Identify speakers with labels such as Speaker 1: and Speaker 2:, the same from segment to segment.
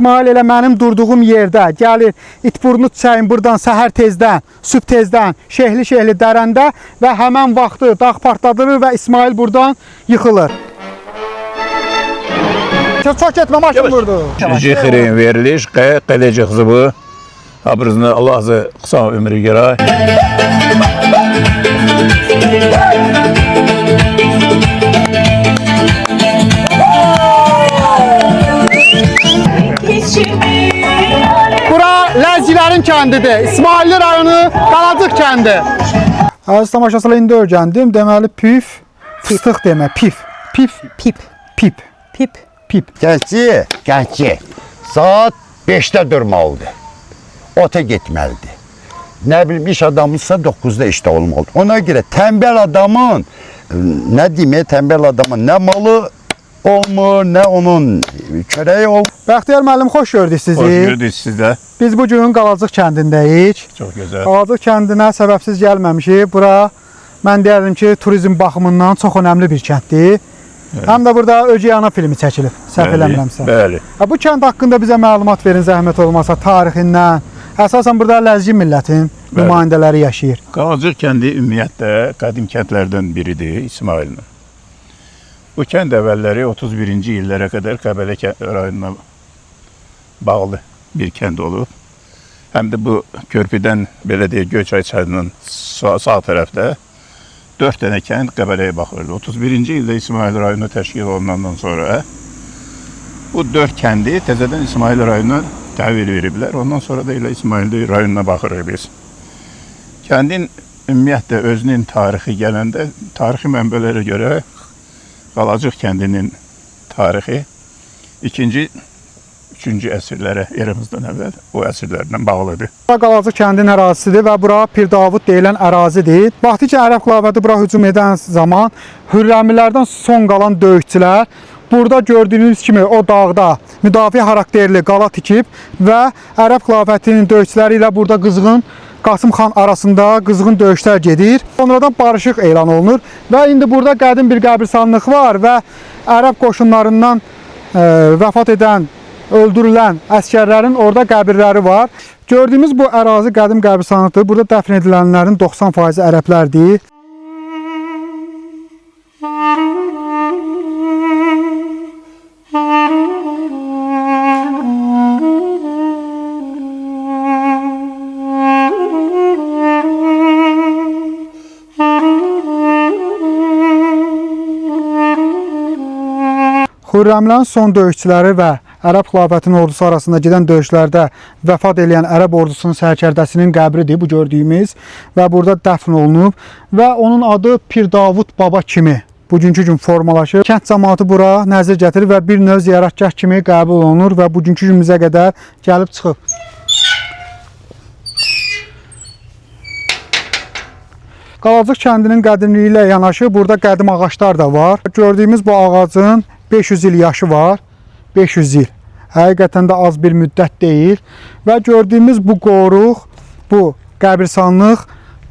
Speaker 1: İsmail elə mənim durduğum yerdə gəlir itburnu çiçəyin buradan səhər tezdən, sübh tezdən, şehli-şehli dərəndə və həmən vaxtı dağ partladılır və İsmail buradan yıxılır. Çox getmə, maşın vurdu.
Speaker 2: Cixrin veriliş, qələcək zıbı. Abrizini Allah azı qısa ömrü giray.
Speaker 1: Bura Ləzgilərin kəndidir. İsmailli rayonu Qalacıq kəndi. Əziz tamaşaçılar, indi öyrəndim. Deməli pif, fıstıq demək, pif, pif,
Speaker 3: Pip.
Speaker 1: Pip,
Speaker 3: Pip.
Speaker 1: Pip.
Speaker 4: Gəncə, gəncə. Saat 5-də durmalıdır. Ota getməlidir. Nə bilim iş adamısa 9-da işdə olmalıdır. Ona görə tənbəl adamın nə deyim, tənbəl adamın nə malı olmur, nə onun çörəyi olmur.
Speaker 1: Bəxtiyar müəllim, xoş gördük sizi.
Speaker 2: Xoş gördük siz də.
Speaker 1: Biz bu gün Qalacıq kəndindəyik.
Speaker 2: Çox gözəl.
Speaker 1: Qalacıq kəndinə səbəbsiz gəlməmişik. Bura mən deyərdim ki, turizm baxımından çox önəmli bir kənddir. Həm də burada Ögey Ana filmi çəkilib, səhv eləmirəmsə.
Speaker 2: Bəli.
Speaker 1: Ha, bu kənd haqqında bizə məlumat verin zəhmət olmasa, tarixindən. Əsasən burada Ləzgi millətin nümayəndələri yaşayır.
Speaker 2: Qalacıq kəndi ümumiyyətlə qədim kəndlərdən biridir İsmailin. Bu kənd əvvəlləri 31-ci illərə qədər Qəbələ rayonuna bağlı bir kənd olub. Həm də bu körpüdən belə deyək Göyçay çayının sağ tərəfdə 4 dənə kənd Qəbələyə baxırdı. 31-ci ildə İsmail rayonu təşkil olunandan sonra bu 4 kəndi təzədən İsmail rayonuna təhvil veriblər. Ondan sonra da elə İsmail rayonuna baxırıq biz. Kəndin ümumiyyətlə özünün tarixi gələndə tarixi mənbələrə görə Qalacıq kəndinin tarixi 2-ci, 3-cü əsrlərə eramızdan əvvəl o əsrlərlə bağlıdır.
Speaker 1: Bura Qalacıq kəndinin ərazisidir və bura Pir Davud deyilən ərazidir. Vaxtı ki ərəb xilafəti bura hücum edən zaman Hürrəmilərdən son qalan döyüşçülər burada gördüyünüz kimi o dağda müdafiə xarakterli qala tikib və ərəb xilafətinin döyüşçüləri ilə burada qızğın Qasım xan arasında qızğın döyüşlər gedir. Sonradan barışıq elan olunur və indi burada qədim bir qəbirstanlıq var və ərəb qoşunlarından vəfat edən, öldürülən əsgərlərin orada qəbirləri var. Gördüyümüz bu ərazi qədim qəbirstanlıqdır. Burada dəfn edilənlərin 90% ərəblərdir. Xürrəmlərin son döyüşçüləri və Ərəb xilafətinin ordusu arasında gedən döyüşlərdə vəfat eləyən ərəb ordusunun sərkərdəsinin qəbridir bu gördüyümüz və burada dəfn olunub və onun adı Pir Davud Baba kimi bugünkü gün formalaşır. Kənd cəmaatı bura nəzir gətirir və bir növ ziyarətgah kimi qəbul olunur və bugünkü günümüzə qədər gəlib çıxıb. Qalacıq kəndinin qədimliyi ilə yanaşı burada qədim ağaclar da var. Gördüyümüz bu ağacın 500 il yaşı var. 500 il. Həqiqətən də az bir müddət deyil. Və gördüyümüz bu qoruq, bu qəbirstanlıq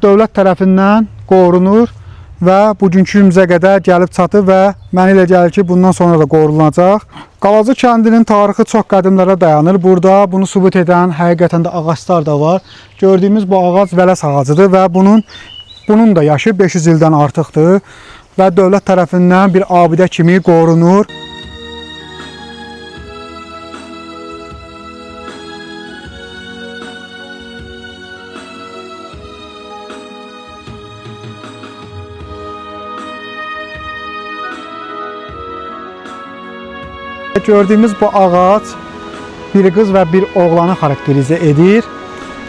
Speaker 1: dövlət tərəfindən qorunur və bugünkü günümüzə qədər gəlib çatır və mənə elə gəlir ki, bundan sonra da qorunacaq. Qalacıq kəndinin tarixi çox qədimlərə dayanır. Burada bunu sübut edən həqiqətən də ağaclar da var. Gördüyümüz bu ağac vələs ağacıdır və bunun da yaşı 500 ildən artıqdır və dövlət tərəfindən bir abidə kimi qorunur. Gördüyümüz bu ağac bir qız və bir oğlanı xarakterizə edir.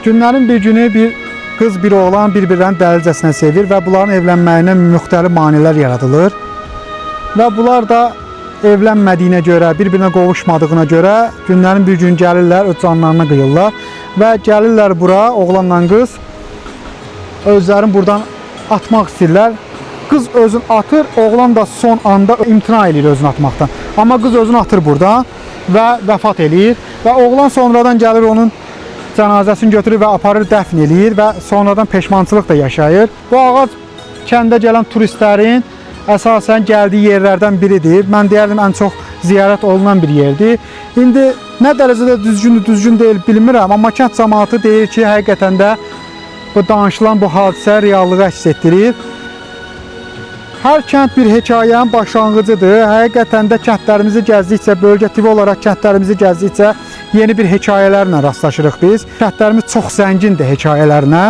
Speaker 1: Günlərin bir günü bir qız, bir oğlan bir-birlərini dəlicəsinə sevir və bunların evlənməyinə müxtəlif maneələr yaradılır. Və bunlar da evlənmədiyinə görə, bir-birinə qovuşmadığına görə günlərin bir gün gəlirlər, öz canlarına qıyırlar və gəlirlər bura oğlanla qız özlərini buradan atmaq istəyirlər. Qız özünü atır, oğlan da son anda imtina eləyir özünü atmaqdan. Amma qız özünü atır buradan və vəfat eləyir və oğlan sonradan gəlir onun cənazəsini götürür və aparır, dəfn eləyir və sonradan peşmançılıq da yaşayır. Bu ağac kəndə gələn turistlərin əsasən gəldiyi yerlərdən biridir. Mən deyərdim ən çox ziyarət olunan bir yerdir. İndi nə dərəcədə düzgündür, düzgün deyil bilmirəm, amma kənd cəmaatı deyir ki, həqiqətən də bu danışılan bu hadisə reallığı əks etdirir. Hər kənd bir hekayənin başlanğıcıdır. Həqiqətən də kəndlərimizi gəzdikcə, bölgə TV olaraq kəndlərimizi gəzdikcə yeni bir hekayələrlə rastlaşırıq biz. Kəndlərimiz çox zəngindir hekayələrlə.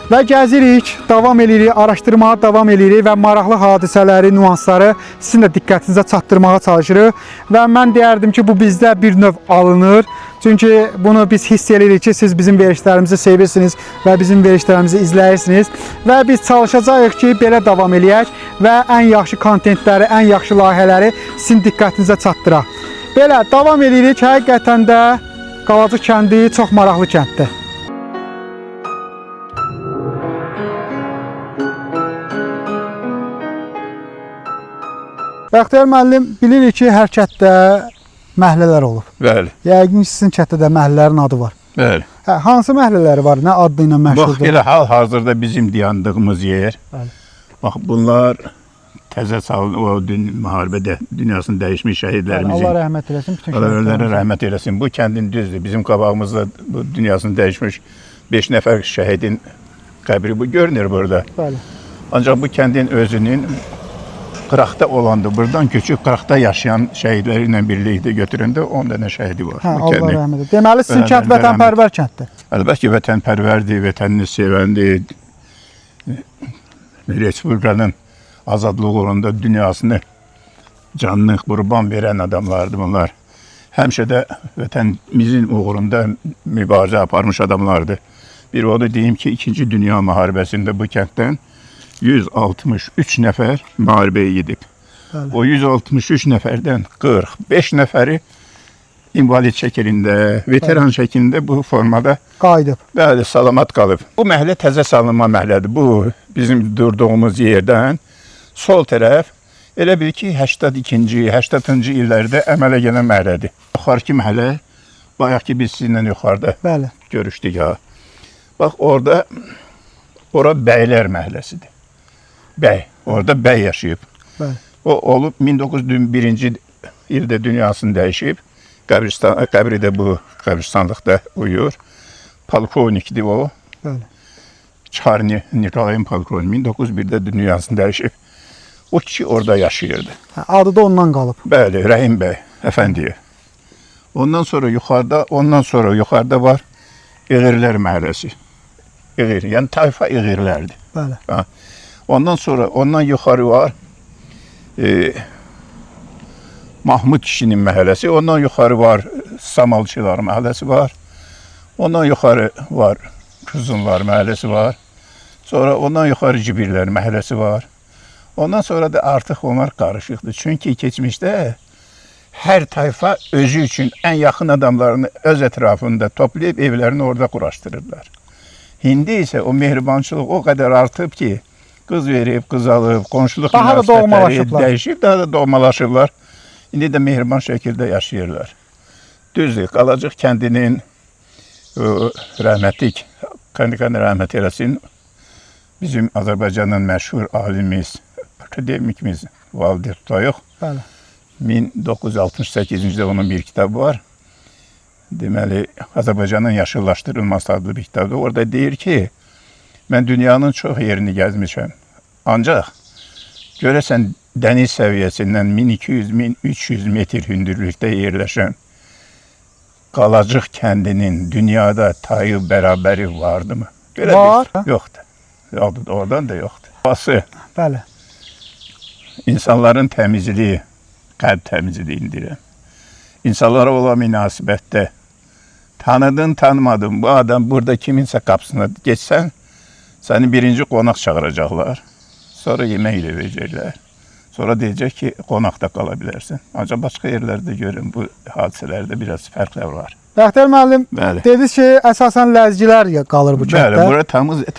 Speaker 1: Və gəzirik, davam eləyirik, araşdırmağa davam eləyirik və maraqlı hadisələri, nüansları sizin də diqqətinizə çatdırmağa çalışırıq. Və mən deyərdim ki, bu bizdə bir növ alınır. Çünki bunu biz hiss eləyirik ki, siz bizim verilişlərimizi sevirsiniz və bizim verilişlərimizi izləyirsiniz və biz çalışacağıq ki, belə davam eləyək və ən yaxşı kontentləri, ən yaxşı layihələri sizin diqqətinizə çatdıraq. Belə davam eləyirik. Həqiqətən də Qalacıq kəndi çox maraqlı kənddir. Bəxtiyar müəllim, bilirik ki, hər kənddə məhəllələr olub.
Speaker 2: Bəli,
Speaker 1: Yəqin ki, sizin kənddə də məhəllələrin adı var.
Speaker 2: bəli.
Speaker 1: Hə, hansı məhəllələri var? Nə adlı ilə
Speaker 2: Bax,
Speaker 1: məşhurdur?
Speaker 2: elə hal-hazırda bizim dayandığımız yer.
Speaker 1: Bəli.
Speaker 2: Bax, bunlar təzə salın, o dün müharibədə dünyasını dəyişmiş şəhidlərimizin.
Speaker 1: Allah rəhmət eləsin bütün
Speaker 2: Allah ölənlərə
Speaker 1: şəhidlərimizə.
Speaker 2: rəhmət eləsin. Bu kəndin düzdür. Bizim qabağımızda bu dünyasını dəyişmiş 5 nəfər şəhidin qəbri bu görünür burada.
Speaker 1: Bəli.
Speaker 2: Ancaq bu kəndin özünün qıraqda olandı. Buradan köçüb qıraqda yaşayan şəhidləri ilə birlikdə götürəndə 10 dənə şəhidi var.
Speaker 1: Hə,
Speaker 2: bu
Speaker 1: Allah
Speaker 2: kəndin.
Speaker 1: rəhmət eləsin. Deməli sizin kənd
Speaker 2: Ölənlərə rəhmət.
Speaker 1: vətənpərvər kənddir.
Speaker 2: Əlbəttə ki, vətənpərvərdir, vətənini sevəndir. Respublikanın azadlığı uğrunda dünyasını, canını qurban verən adamlardır bunlar. Həmişə də vətənimizin uğrunda mübarizə aparmış adamlardır. Bir onu deyim ki, İkinci Dünya Müharibəsində bu kənddən 163 nəfər müharibəyə gedib.
Speaker 1: Bəli.
Speaker 2: O 163 nəfərdən 45 nəfəri invalid şəklində, veteran şəklində bu formada
Speaker 1: Qayıdıb.
Speaker 2: bəli, salamat qalıb. Bu məhəllə təzə salınma məhəllədir. Bu bizim durduğumuz yerdən sol tərəf elə bil ki, 82-ci, 80-cı illərdə əmələ gələn məhəllədir. Yuxarıki məhəllə, bayaq ki biz sizinlə yuxarıda
Speaker 1: Bəli.
Speaker 2: görüşdük ha. Bax orada ora Bəylər məhəlləsidir. Bəy, orada bəy yaşayıb.
Speaker 1: Bəli.
Speaker 2: O olub 1901-ci ildə dünyasını dəyişib. Qəbristan, qəbri də bu qəbristanlıqda uyur. Polkovnikdir o.
Speaker 1: Bəli.
Speaker 2: Çar Nikolayın polkovnik 1901-də dünyasını dəyişib. O kişi orada yaşayırdı.
Speaker 1: Hə, adı da ondan qalıb.
Speaker 2: Bəli, Rəhim bəy əfəndiyə. Ondan sonra yuxarıda, ondan sonra yuxarıda var İğirlər məhəlləsi. İğir, yəni tayfa İğirlərdir.
Speaker 1: Bəli.
Speaker 2: Ha. Ondan sonra ondan yuxarı var Mahmud kişinin məhəlləsi, ondan yuxarı var Samalçılar məhəlləsi var. Ondan yuxarı var Kızınlar məhəlləsi var. Sonra ondan yuxarı Cibirlər məhəlləsi var. Ondan sonra da artıq onlar qarışıqdır. Çünki keçmişdə hər tayfa özü üçün ən yaxın adamlarını öz ətrafında toplayıb evlərini orada quraşdırırlar. İndi isə o mehribançılıq o qədər artıb ki, qız verib, qız alıb, qonşuluq
Speaker 1: Daha da
Speaker 2: münasibətləri
Speaker 1: doğmalaşıblar.
Speaker 2: dəyişib, daha da doğmalaşıblar. İndi də mehriban şəkildə yaşayırlar. Düzdür, Qalacıq kəndinin o, rəhmətlik, kəndi rəhmət eləsin, bizim Azərbaycanın məşhur alimimiz, akademikimiz Valide Tutayıq
Speaker 1: Bəli.
Speaker 2: 1968-ci ildə onun bir kitabı var. Deməli, Azərbaycanın yaşıllaşdırılması adlı bir kitabdır. Orada deyir ki, mən dünyanın çox yerini gəzmişəm. Ancaq görəsən dəniz səviyyəsindən 1200-1300 metr hündürlükdə yerləşən Qalacıq kəndinin dünyada tayı bərabəri vardımı? Belə
Speaker 1: Var.
Speaker 2: Bir, yoxdur. Yoxdur, oradan da yoxdur. Bası
Speaker 1: Bəli.
Speaker 2: İnsanların təmizliyi, qəlb təmizliyini deyirəm. İnsanlara olan münasibətdə tanıdın, tanımadın, bu adam burada kiminsə qapısına geçsən, səni birinci qonaq çağıracaqlar. Sonra yemək də verəcəklər. Sonra deyəcək ki, qonaqda qala bilərsən. Ancaq başqa yerlərdə görün bu hadisələrdə biraz fərqlər var.
Speaker 1: Bəxtiyar müəllim,
Speaker 2: Bəli.
Speaker 1: dediniz ki, əsasən ləzgilər qalır bu
Speaker 2: Bəli,
Speaker 1: kənddə.
Speaker 2: bura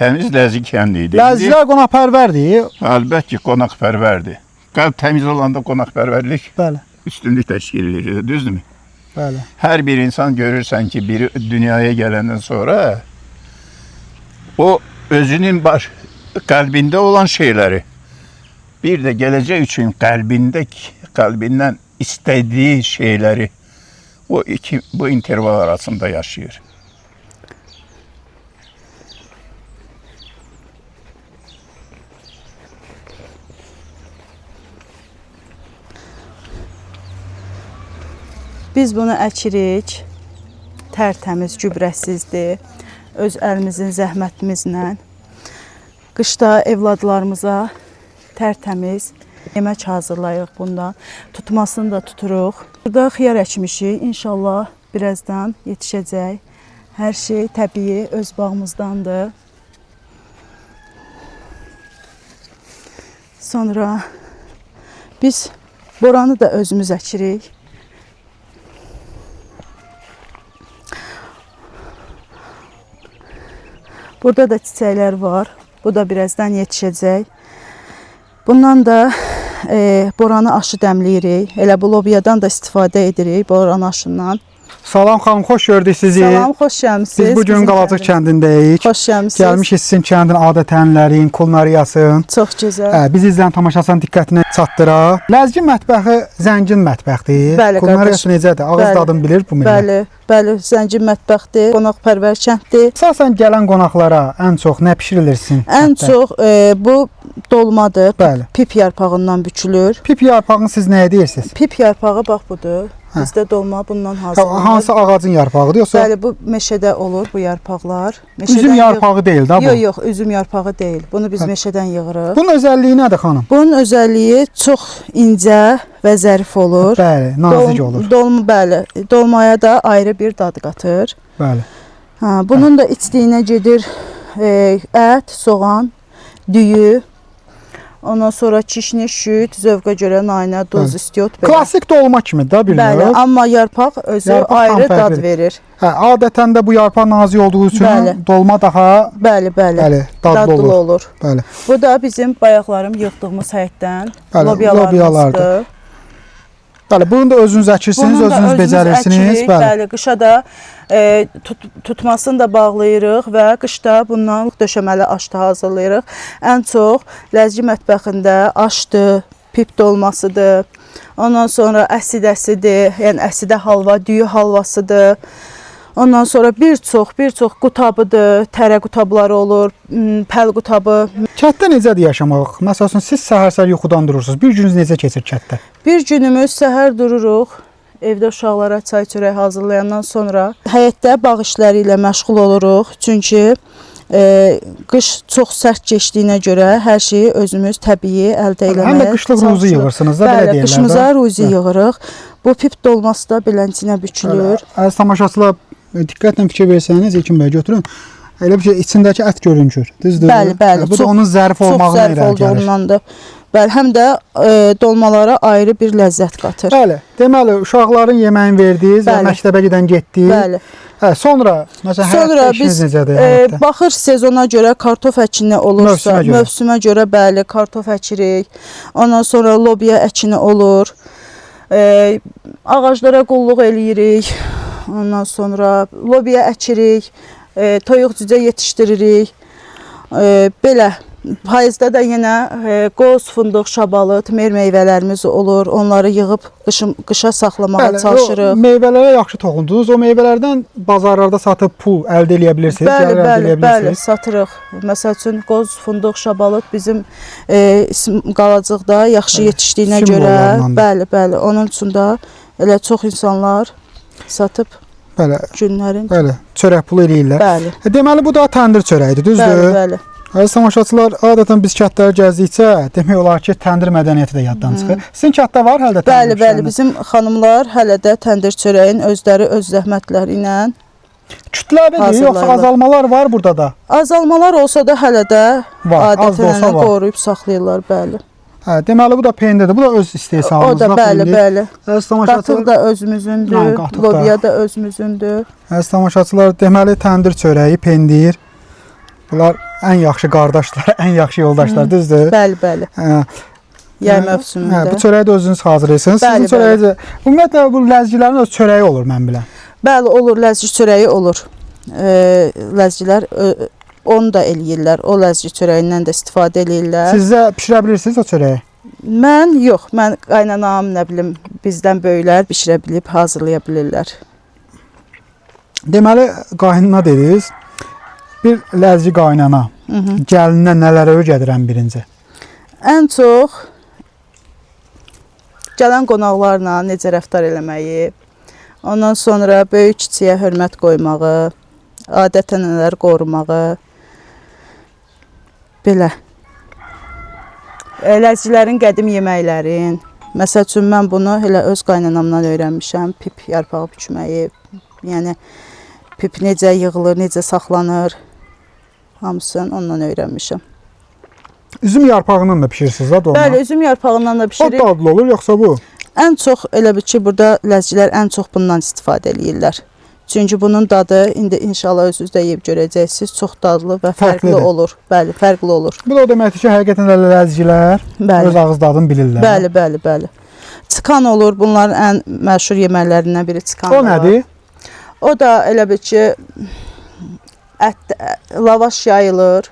Speaker 2: təmiz ləzgi kəndi idi.
Speaker 1: Ləzgilər qonaqpərvərdir.
Speaker 2: Əlbəttə ki, qonaqpərvərdir. Qəlb təmiz olanda qonaqpərvərlik
Speaker 1: Bəli.
Speaker 2: üstünlük təşkil edir, düzdürmü?
Speaker 1: Bəli.
Speaker 2: Hər bir insan görürsən ki, biri dünyaya gələndən sonra o özünün baş qəlbində olan şeyləri bir də gələcək üçün qəlbindən istediği şeyleri bu interval arasında yaşıyor.
Speaker 3: Biz bunu əkirik. Tərtəmiz, gübrəsizdir. Öz əlimizin zəhmətimizlə. Qışda evladlarımıza tərtəmiz yemək hazırlayırıq bundan. Tutmasını da tuturuq. Burada xiyar əkmişik. İnşallah birazdan yetişəcək. Hər şey təbii öz bağımızdandır. Sonra biz boranı da özümüz əkirik. Burada da çiçəklər var. Bu da birazdan yetişəcək. Bundan da boranı aşı dəmləyirik. Elə bu lobyadan da istifadə edirik boranı aşından.
Speaker 1: Salam xanım, xoş gördük sizi.
Speaker 3: Salam, xoş gəlmisiniz.
Speaker 1: Biz bu gün
Speaker 3: Bizim
Speaker 1: Qalacıq
Speaker 3: kəndimizə.
Speaker 1: kəndindəyik.
Speaker 3: Xoş gəlmisiniz.
Speaker 1: Gəlmişik sizin kəndin adət-ənənələrin, kulinariyasının.
Speaker 3: Çox gözəl.
Speaker 1: Hə, biz izləyən tamaşaçıların diqqətinə çatdıraq. Ləzgi mətbəxi zəngin mətbəxdir.
Speaker 3: Bəli,
Speaker 1: Kulinariyası
Speaker 3: qardaş.
Speaker 1: necədir? Ağız
Speaker 3: Bəli.
Speaker 1: dadını bilir bu millət.
Speaker 3: Bəli, bəli, zəngin mətbəxdir, qonaqpərvər kənddir.
Speaker 1: Əsasən gələn qonaqlara ən çox nə bişirilirsin?
Speaker 3: Ən
Speaker 1: kənddə?
Speaker 3: çox bu dolmadır.
Speaker 1: Bəli.
Speaker 3: Pip yarpağından bükülür.
Speaker 1: Pip yarpağını siz nəyə deyirsiniz?
Speaker 3: Pip yarpağı bax budur.
Speaker 1: Hə.
Speaker 3: Bizdə dolma bundan hazırlanır.
Speaker 1: Hansı ağacın yarpağıdır yoxsa
Speaker 3: Bəli, bu meşədə olur bu yarpaqlar. Meşədən
Speaker 1: üzüm yarpağı deyil də bu?
Speaker 3: Yox, yox, üzüm yarpağı deyil. Bunu biz
Speaker 1: Hə.
Speaker 3: meşədən yığırıq.
Speaker 1: Bunun özəlliyi nədir xanım?
Speaker 3: Bunun özəlliyi çox incə və zərif olur.
Speaker 1: Bəli, nazik olur.
Speaker 3: Dolma, bəli, dolmaya da ayrı bir dad qatır.
Speaker 1: Bəli.
Speaker 3: Ha, bunun da içliyinə gedir ət, soğan, düyü, ondan sonra kişniş, şüt, zövqə görə naynə, duz,
Speaker 1: Bəli.
Speaker 3: istiot belə.
Speaker 1: Klassik dolma kimi də bir
Speaker 3: Bəli,
Speaker 1: növ.
Speaker 3: amma yarpaq özü
Speaker 1: Yarpaq tam
Speaker 3: ayrı dad
Speaker 1: fərqlidir.
Speaker 3: verir.
Speaker 1: Hə, adətən də bu yarpaq nazik olduğu üçün
Speaker 3: Bəli.
Speaker 1: dolma daha
Speaker 3: Bəli, bəli.
Speaker 1: bəli, dadlı olur.
Speaker 3: olur.
Speaker 1: Bəli.
Speaker 3: Bu da bizim bayaqlarım yığdığımız həyətdən
Speaker 1: Bəli,
Speaker 3: lobyalarımızdır.
Speaker 1: lobyalardır. Bəli, bunu da özünüz əkirsiniz,
Speaker 3: Bunun da
Speaker 1: özünüz becərirsiniz.
Speaker 3: əkirik,
Speaker 1: Bəli.
Speaker 3: bəli, qışa da tutmasını da bağlayırıq və qışda bundan döşəməli aş da hazırlayırıq. Ən çox Ləzgi mətbəxində aşdır, pip dolmasıdır. Ondan sonra əsidəsidir, yəni əsidə halva, düyü halvasıdır. Ondan sonra bir çox qutabıdır, tərə qutabları olur, pəl qutabı.
Speaker 1: Kənddə necədir yaşamaq? Məsəl üçün siz səhər-səhər yuxudan durursunuz. Bir gününüz necə keçir kənddə?
Speaker 3: Bir günümüz səhər dururuq, evdə uşaqlara çay çörək hazırlayandan sonra həyətdə bağ işləri ilə məşğul oluruq. Çünki qış çox sərt keçdiyinə görə hər şeyi özümüz təbii əldə eləməyə
Speaker 1: Həm də qışlıq ruzi
Speaker 3: çalışırıq.
Speaker 1: yığırsınız da, belə
Speaker 3: Bəli,
Speaker 1: deyirlər
Speaker 3: qışımıza
Speaker 1: də.
Speaker 3: ruzi
Speaker 1: Bəli.
Speaker 3: yığırıq. Bu pip dolması da beləncə bükülür.
Speaker 1: Bəli, əziz tamaşaçılar, diqqətlə fikir versəniz, İlkin bəy götürün. Elə bir şey içindəki ət görünür. Düzdür?
Speaker 3: Bəli, bəli.
Speaker 1: Bu da
Speaker 3: Çox-
Speaker 1: onun zərif
Speaker 3: Çox
Speaker 1: olmağına
Speaker 3: zərif
Speaker 1: irəli gəlir.
Speaker 3: olduğundandır. Bəli, həm də dolmalara ayrı bir ləzzət qatır.
Speaker 1: Bəli. Deməli, uşaqların yeməyini verdiniz və
Speaker 3: Bəli.
Speaker 1: məktəbə gedən getdiniz.
Speaker 3: Bəli.
Speaker 1: Hə, sonra məsələn
Speaker 3: Sonra
Speaker 1: həyatda işiniz
Speaker 3: biz
Speaker 1: necədir? Həyatda?
Speaker 3: baxır sezona görə kartof əkini olursa,
Speaker 1: Mövsümə görə.
Speaker 3: mövsümə görə bəli, kartof əkirik. Ondan sonra lobya əkini olur. Ağaclara qulluq eləyirik. Ondan sonra lobya əkirik, toyuq cücə yetişdiririk. Belə payızda da yenə qoz, fındıq, şabalıd, mer meyvələrimiz olur. Onları yığıb qışa saxlamağa
Speaker 1: Bəli,
Speaker 3: çalışırıq.
Speaker 1: o meyvələrə yaxşı toxundunuz. O meyvələrdən bazarlarda satıb pul əldə eləyə bilirsiniz,
Speaker 3: Bəli,
Speaker 1: gəlir əldə
Speaker 3: bəli,
Speaker 1: eləyə
Speaker 3: bəli,
Speaker 1: bilirsiniz.
Speaker 3: satırıq. Məsəl üçün qoz, fındıq, şabalıd bizim Qalacıqda yaxşı
Speaker 1: Bəli,
Speaker 3: yetişdiyinə görə,
Speaker 1: simvollarındandır.
Speaker 3: bəli, bəli, onun üçün də elə çox insanlar satıb
Speaker 1: Bəli,
Speaker 3: günlərin.
Speaker 1: bəli, çörək pulu eləyirlər.
Speaker 3: Bəli,
Speaker 1: Deməli bu da təndir çörəyidir, düzdür?
Speaker 3: bəli, bəli.
Speaker 1: Əziz tamaşaçılar, adətən biz kəndləri gəzdikcə demək olar ki, təndir mədəniyyəti də yaddan çıxır. Sizin kənddə var hələ də təndir
Speaker 3: Bəli, bəli,
Speaker 1: bişirənlər?
Speaker 3: bizim xanımlar hələ də təndir çörəyin özləri öz zəhmətləri ilə
Speaker 1: Kütləvidir, yoxsa
Speaker 3: hazırlayırlar.
Speaker 1: azalmalar var burada da?
Speaker 3: Azalmalar olsa da hələ də
Speaker 1: Var, az da olsa
Speaker 3: adət-ənənəni
Speaker 1: var.
Speaker 3: qoruyub saxlayırlar, bəli.
Speaker 1: Hə, deməli bu da pendirdir. Bu da öz
Speaker 3: O
Speaker 1: istehsalımızda
Speaker 3: da bəli,
Speaker 1: pendir.
Speaker 3: bəli.
Speaker 1: Əziz tamaşaçılar,
Speaker 3: Qatıq da özümüzündür,
Speaker 1: Hə, qatıq da.
Speaker 3: lobya da özümüzündür.
Speaker 1: əziz tamaşaçılar, deməli təndir çörəyi, pendir. Bunlar ən yaxşı qardaşlar, ən yaxşı yoldaşlar, düzdür?
Speaker 3: Bəli, bəli.
Speaker 1: Hə,
Speaker 3: Yay
Speaker 1: hə,
Speaker 3: mövsümündə.
Speaker 1: bu çörəyi də özünüz hazırlayırsınız. Sizin
Speaker 3: Bəli,
Speaker 1: çörəyi də ümumiyyətlə bu ləzgilərin öz çörəyi olur mən bilən.
Speaker 3: Bəli, olur, ləzgi çörəyi olur. Ləzgilər onu da eləyirlər. O ləzgi çörəyindən də istifadə eləyirlər.
Speaker 1: Siz də bişirə bilirsiniz o çörəyi?
Speaker 3: Mən yox, mən qaynanam, nə bilim, bizdən böyüklər bişirə bilib, hazırlaya bilirlər.
Speaker 1: Deməli, qaynana dediniz. Bir ləzgi qaynana gəlininə nələrə öyrədir ən birinci?
Speaker 3: Ən çox gələn qonaqlarla necə rəftar eləməyi, ondan sonra böyük kiçiyə hörmət qoymağı, adət-ənənələri qorumağı, belə. Ləzgilərin qədim yeməklərin, məsəl üçün mən bunu elə öz qaynanamdan öyrənmişəm, pip yarpağı bükməyi, yəni pip necə yığılır, necə saxlanır, hamısını ondan öyrənmişəm.
Speaker 1: Üzüm yarpağından da bişirirsiniz da dolma?
Speaker 3: Bəli, üzüm yarpağından da
Speaker 1: O
Speaker 3: bişirik.
Speaker 1: dadlı olur yoxsa bu?
Speaker 3: Ən çox elə bil ki, burada ləzgilər ən çox bundan istifadə eləyirlər. Çünki bunun dadı indi inşallah özünüz də yeyib görəcəksiniz, çox dadlı və fərqli
Speaker 1: Fərqlidir.
Speaker 3: olur. Bəli, fərqli olur.
Speaker 1: Bu da o deməkdir ki, həqiqətən də ləzgilər
Speaker 3: Bəli.
Speaker 1: öz ağız dadını bilirlər.
Speaker 3: Bəli, bəli, bəli. Çıkan olur. Bunların ən məşhur yeməklərindən biri çıkan.
Speaker 1: O
Speaker 3: da var.
Speaker 1: nədir?
Speaker 3: O da elə bil ki, ət, lavaş yayılır.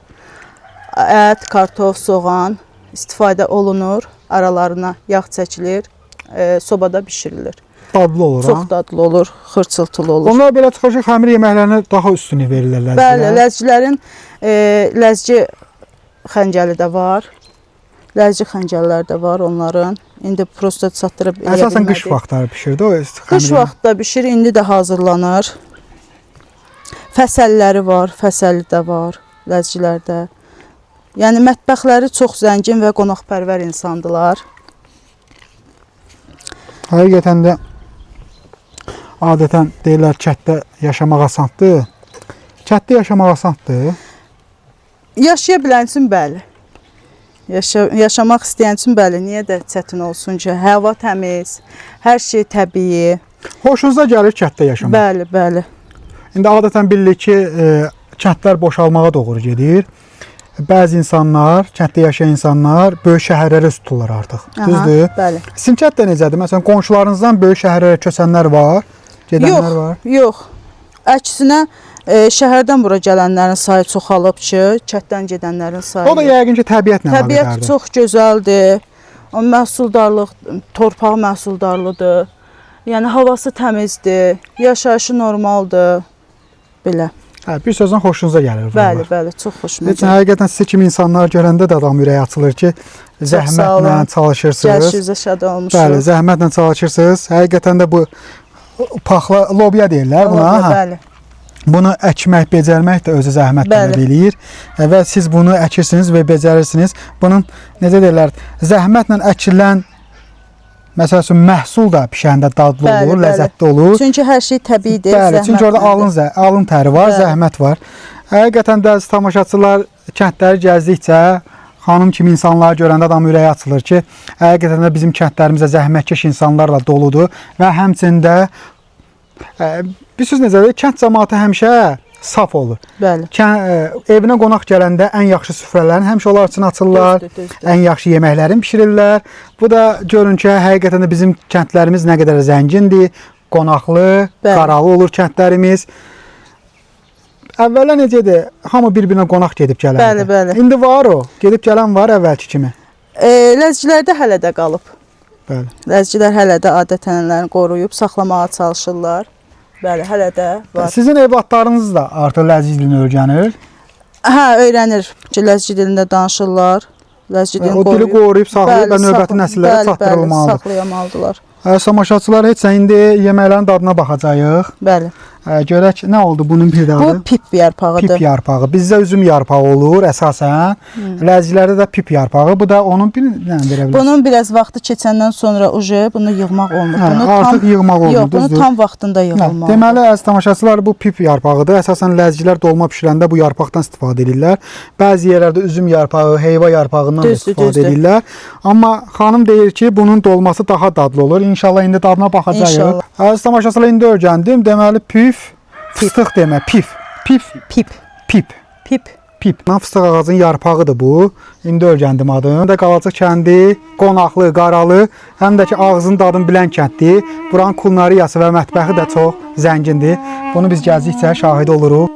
Speaker 3: Ət, kartof, soğan istifadə olunur. Aralarına yağ çəkilir, sobada bişirilir.
Speaker 1: Dadlı olur
Speaker 3: Çox
Speaker 1: ha?
Speaker 3: dadlı olur, xırçıltılı olur.
Speaker 1: Onlar belə çıxır ki, xəmir yeməklərinə daha üstünlük verirlər ləzgilər.
Speaker 3: Bəli, ləzgilərin ləzgi xəncəli də var. Ləzgi xəncəlləri də var onların. İndi prosta çatdırıb eləyə
Speaker 1: Əsasən qış
Speaker 3: bilmədik.
Speaker 1: vaxtları bişirdi o xəmir.
Speaker 3: Qış vaxtda bişir, indi də hazırlanır. Fəsəlləri var, fəsəli də var ləzgilərdə. Yəni mətbəxləri çox zəngin və qonaqpərvər insandılar.
Speaker 1: Həqiqətən də adətən deyirlər kənddə yaşamaq asandır. Kənddə yaşamaq asandır.
Speaker 3: Yaşaya bilən üçün bəli. Yaşamaq istəyən üçün bəli. Niyə də çətin olsun ki? Hava təmiz, hər şey təbii.
Speaker 1: Xoşunuza gəlir kənddə yaşamaq.
Speaker 3: Bəli, bəli.
Speaker 1: İndi adətən bilirik ki, kəndlər boşalmağa doğru gedir. Bəzi insanlar, kənddə yaşayan insanlar böyük şəhərlərə üz tuturlar artıq.
Speaker 3: Aha,
Speaker 1: Düzdür?
Speaker 3: Bəli.
Speaker 1: Sizin kənddə necədir? Məsələn, qonşularınızdan böyük şəhərlərə köçənlər var, gedənlər
Speaker 3: Yox,
Speaker 1: var.
Speaker 3: yox. Əksinə şəhərdən bura gələnlərin sayı çoxalıb ki, kənddən gedənlərin sayı.
Speaker 1: O da yəqin ki, təbiətlə
Speaker 3: Təbiət
Speaker 1: əlaqədardır.
Speaker 3: çox gözəldir. O məhsuldarlıq, torpaq məhsuldarlıdır. Yəni havası təmizdir, yaşayışı normaldır. Belə.
Speaker 1: Hə, bir sözlə xoşunuza gəlir buralar.
Speaker 3: Bəli, bəli, çox xoşuma
Speaker 1: Heç
Speaker 3: gəlir.
Speaker 1: həqiqətən sizi kimi insanlar görəndə də adam ürəyi açılır ki, zəhmətlə
Speaker 3: olun.
Speaker 1: çalışırsınız.
Speaker 3: Gəlişinizə şad olmuşuq.
Speaker 1: Bəli, zəhmətlə çalışırsınız. Həqiqətən də bu paxla lobya deyirlər buna.
Speaker 3: Lobya,
Speaker 1: hə.
Speaker 3: bəli.
Speaker 1: Bunu əkmək, becərmək də özü zəhmət tələb
Speaker 3: Bəli.
Speaker 1: eləyir və siz bunu əkirsiniz və becərirsiniz. Bunun necə deyirlər, zəhmətlə əkilən məsəl üçün məhsul da pişəndə dadlı
Speaker 3: Bəli,
Speaker 1: olur,
Speaker 3: bəli.
Speaker 1: ləzzətli olur.
Speaker 3: Çünki hər şey təbiidir.
Speaker 1: Bəli, çünki orada
Speaker 3: zəhmətlidir.
Speaker 1: alın təri var,
Speaker 3: Bəli.
Speaker 1: zəhmət var. Həqiqətən də əziz tamaşaçılar, kəndləri gəzdikcə xanım kimi insanları görəndə adam ürəyi açılır ki, həqiqətən də bizim kəndlərimizdə zəhmətkeş insanlarla doludur və həmçinin də bir söz necədir? Kənd cəmaəti həmişə saf olur.
Speaker 3: Bəli.
Speaker 1: Evinə qonaq gələndə ən yaxşı süfrələrini həmişə onlar üçün açırlar.
Speaker 3: Düzdür, düzdür.
Speaker 1: Ən yaxşı yeməklərini bişirirlər. Bu da görün ki, həqiqətən də bizim kəndlərimiz nə qədər zəngindir, qonaqlı,
Speaker 3: Bəli.
Speaker 1: qaralı olur kəndlərimiz. Əvvəllər necə idi? Hamı bir-birinə qonaq gedib gələrdi.
Speaker 3: Bəli, bəli.
Speaker 1: İndi var o. Gedib gələn var əvvəlki kimi.
Speaker 3: Ləzgilərdə hələ də qalıb.
Speaker 1: Bəli.
Speaker 3: Ləzgilər hələ də adət-ənənələrini qoruyub saxlamağa çalışırlar. Bəli, hələ də var.
Speaker 1: Sizin övladlarınız da artıq ləzgi dilini öyrənir.
Speaker 3: Hə, öyrənir ki, ləzgi dilində danışırlar. Ləzgi dilini
Speaker 1: O dili qoruyub saxlayıb və növbəti nəsillərə
Speaker 3: bəli,
Speaker 1: çatdırılmalıdır.
Speaker 3: Bəli, saxlayamalıdırlar.
Speaker 1: Tamaşaçılar heç indi yeməklərin dadına baxacağıq.
Speaker 3: Bəli.
Speaker 1: Görək nə oldu bunun bir dadı?
Speaker 3: Bu pip yarpağıdır.
Speaker 1: Pip yarpağı. Bizdə üzüm yarpağı olur əsasən. Ləzgilərdə də pip yarpağı. Bu da onun bir nə verə bilərsiniz?
Speaker 3: Bunun biraz vaxtı keçəndən sonra uje bunu yığmaq olmur.
Speaker 1: Hə,
Speaker 3: Bunu
Speaker 1: artıq yığmaq olmur,
Speaker 3: Yox, bunu
Speaker 1: düzdür.
Speaker 3: tam vaxtında
Speaker 1: Hə,
Speaker 3: yığılmalıdır.
Speaker 1: deməli, əziz tamaşaçılar, bu pip yarpağıdır. Əsasən ləzgilər dolma bişirəndə bu yarpaqdan istifadə edirlər. Bəzi yerlərdə üzüm yarpağı, heyva yarpağından da
Speaker 3: Düzdür,
Speaker 1: istifadə
Speaker 3: düzdür.
Speaker 1: edirlər. Amma xanım deyir ki, bunun dolması daha dadlı olur. İnşallah indi dadına baxacağıq.
Speaker 3: İnşallah.
Speaker 1: Əziz tamaşaçılar, indi öyrəndim. Deməli, pif, fıstıq demə, pif, pif,
Speaker 3: Pip,
Speaker 1: pip.
Speaker 3: pip.
Speaker 1: Pip. Fıstıq ağacının yarpağıdır bu. İndi öyrəndim adını. Də Qalacıq kəndi qonaqlı, qaralı, həm də ki ağzının dadını bilən kənddir. Buranın kulinariyası və mətbəxi də çox zəngindir. Bunu biz gəzdikcə şahid oluruq.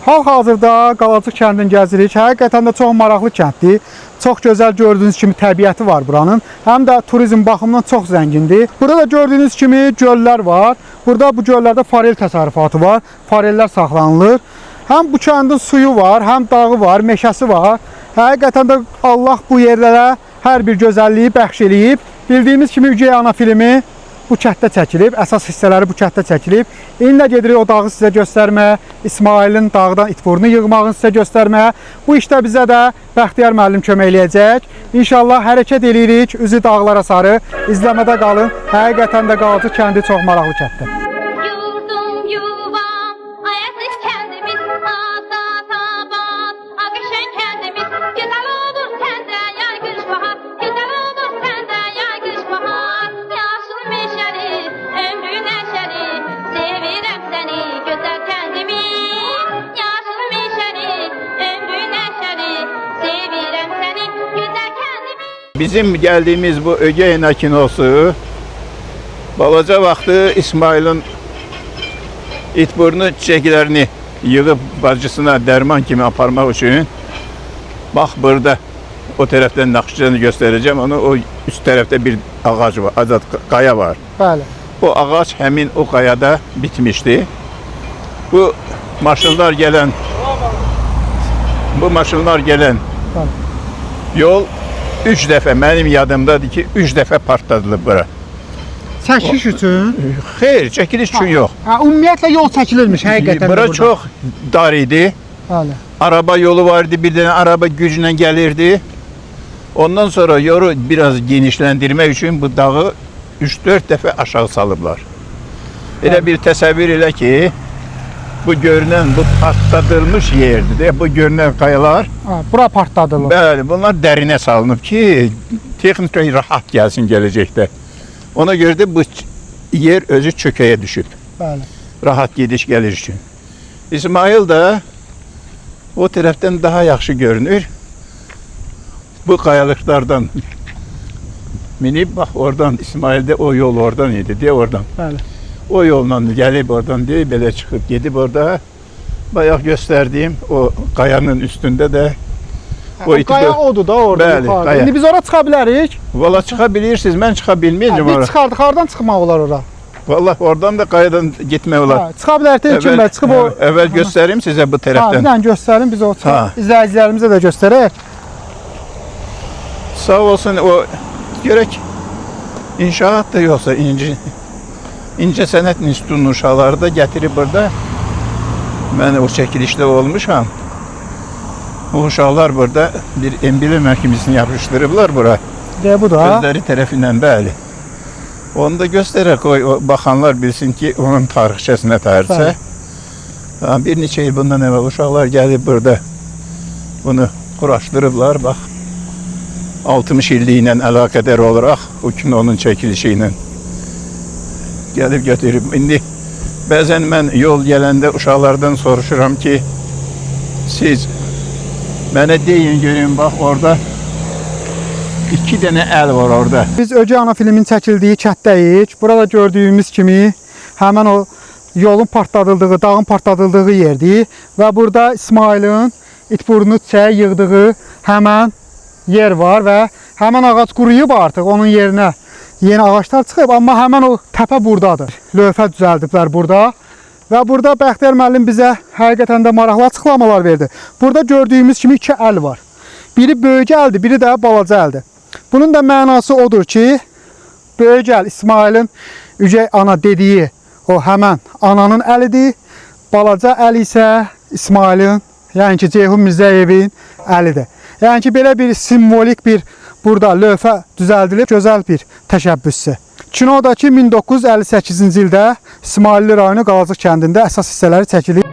Speaker 1: Hal-hazırda Qalacıq kəndini gəzirik. Həqiqətən də çox maraqlı kənddir. Çox gözəl gördüyünüz kimi təbiəti var buranın. Həm də turizm baxımından çox zəngindir. Burada da gördüyünüz kimi göllər var. Burada bu göllərdə forel təsərrüfatı var. Forellər saxlanılır. Həm bu kəndin suyu var, həm dağı var, meşəsi var. Həqiqətən də Allah bu yerlərə hər bir gözəlliyi bəxş eləyib. Bildiyimiz kimi Ügey Ana filmi bu kənddə çəkilib, əsas hissələri bu kənddə çəkilib. İndi də gedirik o dağı sizə göstərməyə, İsmailin dağdan itburnu yığmağını sizə göstərməyə. Bu işdə bizə də Bəxtiyar müəllim kömək eləyəcək. İnşallah hərəkət eləyirik üzü dağlara sarı. İzləmədə qalın. Həqiqətən də Qalacıq kəndi çox maraqlı kənddir.
Speaker 5: Yurdum yuvam, ayasız kendimiz, azat abad, akışan kendimiz. Güzel olur sende yay kış bahar, güzel olur sende yay kış bahar. Yaşıl meşeli, ömrü neşeli, sevirem seni güzel kendimi. Yaşıl meşeli, ömrü neşeli, sevirem seni güzel kendimi.
Speaker 2: Bizim geldiğimiz bu Ögey Ana kinosu balaca vaxtı İsmail'in itburnu çiçeklerini yığıp bacısına derman kimi aparmaq üçün bax burada o tərəfdən naxçıvanı göstərəcəm. Onu o üst tərəfdə bir ağac var, azad qaya var.
Speaker 1: Bəli.
Speaker 2: O ağac həmin o qayada bitmişdi. Bu maşınlar gələn
Speaker 1: Bəli.
Speaker 2: yol 3 dəfə mənim yadımdadır ki, 3 dəfə partladılıb bura.
Speaker 1: Çəkiş üçün?
Speaker 2: Xeyr, çəkiliş üçün yox.
Speaker 1: Ha, ümumiyyətlə yol çəkilirmiş həqiqətən də
Speaker 2: Bura
Speaker 1: burada.
Speaker 2: çox dar idi.
Speaker 1: Bəli.
Speaker 2: Araba yolu vardı, bir dənə araba güclə gəlirdi. Ondan sonra yolu biraz genişləndirmək üçün bu dağı 3-4 dəfə aşağı salıblar. Elə bir təsəvvür elə ki, bu görünən, bu partladılmış yerdir. De, bu görünən qayalar,
Speaker 1: Ha, bura partladılır.
Speaker 2: bəli, bunlar dərinə salınıb ki, texnika rahat gəlsin gələcəkdə. Ona görə də bu yer özü çökəyə düşüb.
Speaker 1: Bəli.
Speaker 2: Rahat gediş gəlir üçün. İsmail da o tərəfdən daha yaxşı görünür. Bu qayalıqlardan minib, bax oradan İsmaildə o yol oradan idi, deyə oradan.
Speaker 1: Bəli.
Speaker 2: O yolla gəlib oradan deyib, belə çıxıb gedib orada. Bayaq göstərdiyim o qayanın üstündə də
Speaker 1: O qaya odur da orada
Speaker 2: Bəli,
Speaker 1: yuxarıda.
Speaker 2: qaya.
Speaker 1: İndi biz ora çıxa bilərik.
Speaker 2: Valla çıxa bilirsiniz, mən çıxa bilməyəcəm
Speaker 1: Biz
Speaker 2: ora.
Speaker 1: çıxardıq, hardan çıxmaq olar ora?
Speaker 2: Vallahi oradan da qayadan getmək olar.
Speaker 1: Ha, çıxa bilərik Elçin bəy, çıxıb o
Speaker 2: əvvəl göstərim sizə bu
Speaker 1: Ha, bir
Speaker 2: tərəfdən.
Speaker 1: dənə göstərin biz o
Speaker 2: Ha.
Speaker 1: izləyicilərimizə də göstərək.
Speaker 2: Sağ olsun o görək inşaat da yoxsa incə sənət institutunun uşaqları da gətirib burada. Mən o çəkilişdə olmuşam. O uşaqlar burada bir emblem məhkəməsini yapışdırıblar bura.
Speaker 1: De bu da.
Speaker 2: Özləri tərəfindən bəli. Onu da göstərək qoy o baxanlar bilsin ki, onun tarixçəsinə tərsə. Ha, bir neçə il bundan əvvəl uşaqlar gəlib burada bunu quraşdırıblar. Bax 60 illiyi ilə əlaqədar olaraq o kinonun çəkilişi ilə gəlib götürüb. İndi bəzən mən yol gələndə uşaqlardan soruşuram ki, siz mənə deyin görün bax orada 2 dənə əl var orada.
Speaker 1: Biz Ögey Ana filminin çəkildiyi kənddəyik. Burada gördüyümüz kimi həmən o yolun partladıldığı, dağın partladıldığı yerdir və burada İsmailin itburnu çiçəyi yığdığı həmən yer var və həmən ağac quruyub artıq, onun yerinə yeni ağaclar çıxıb, amma həmən o təpə buradadır. Lövhə düzəldiblər burada və burada Bəxtiyar müəllim bizə həqiqətən də maraqlı açıqlamalar verdi. Burada gördüyümüz kimi iki əl var. Biri böyük əldir, biri də balaca əldir. Bunun da mənası odur ki, böyük əl İsmailin Ügey Ana dediyi o həmən ananın əlidir. Balaca əl isə İsmailin, yəni ki, Ceyhun Mirzəyevin əlidir. Yəni ki, belə bir simvolik bir burada lövhə düzəldilib, gözəl bir təşəbbüsdür. Kinodakı 1958-ci ildə İsmailli rayonu Qalacıq kəndində əsas hissələri çəkilib.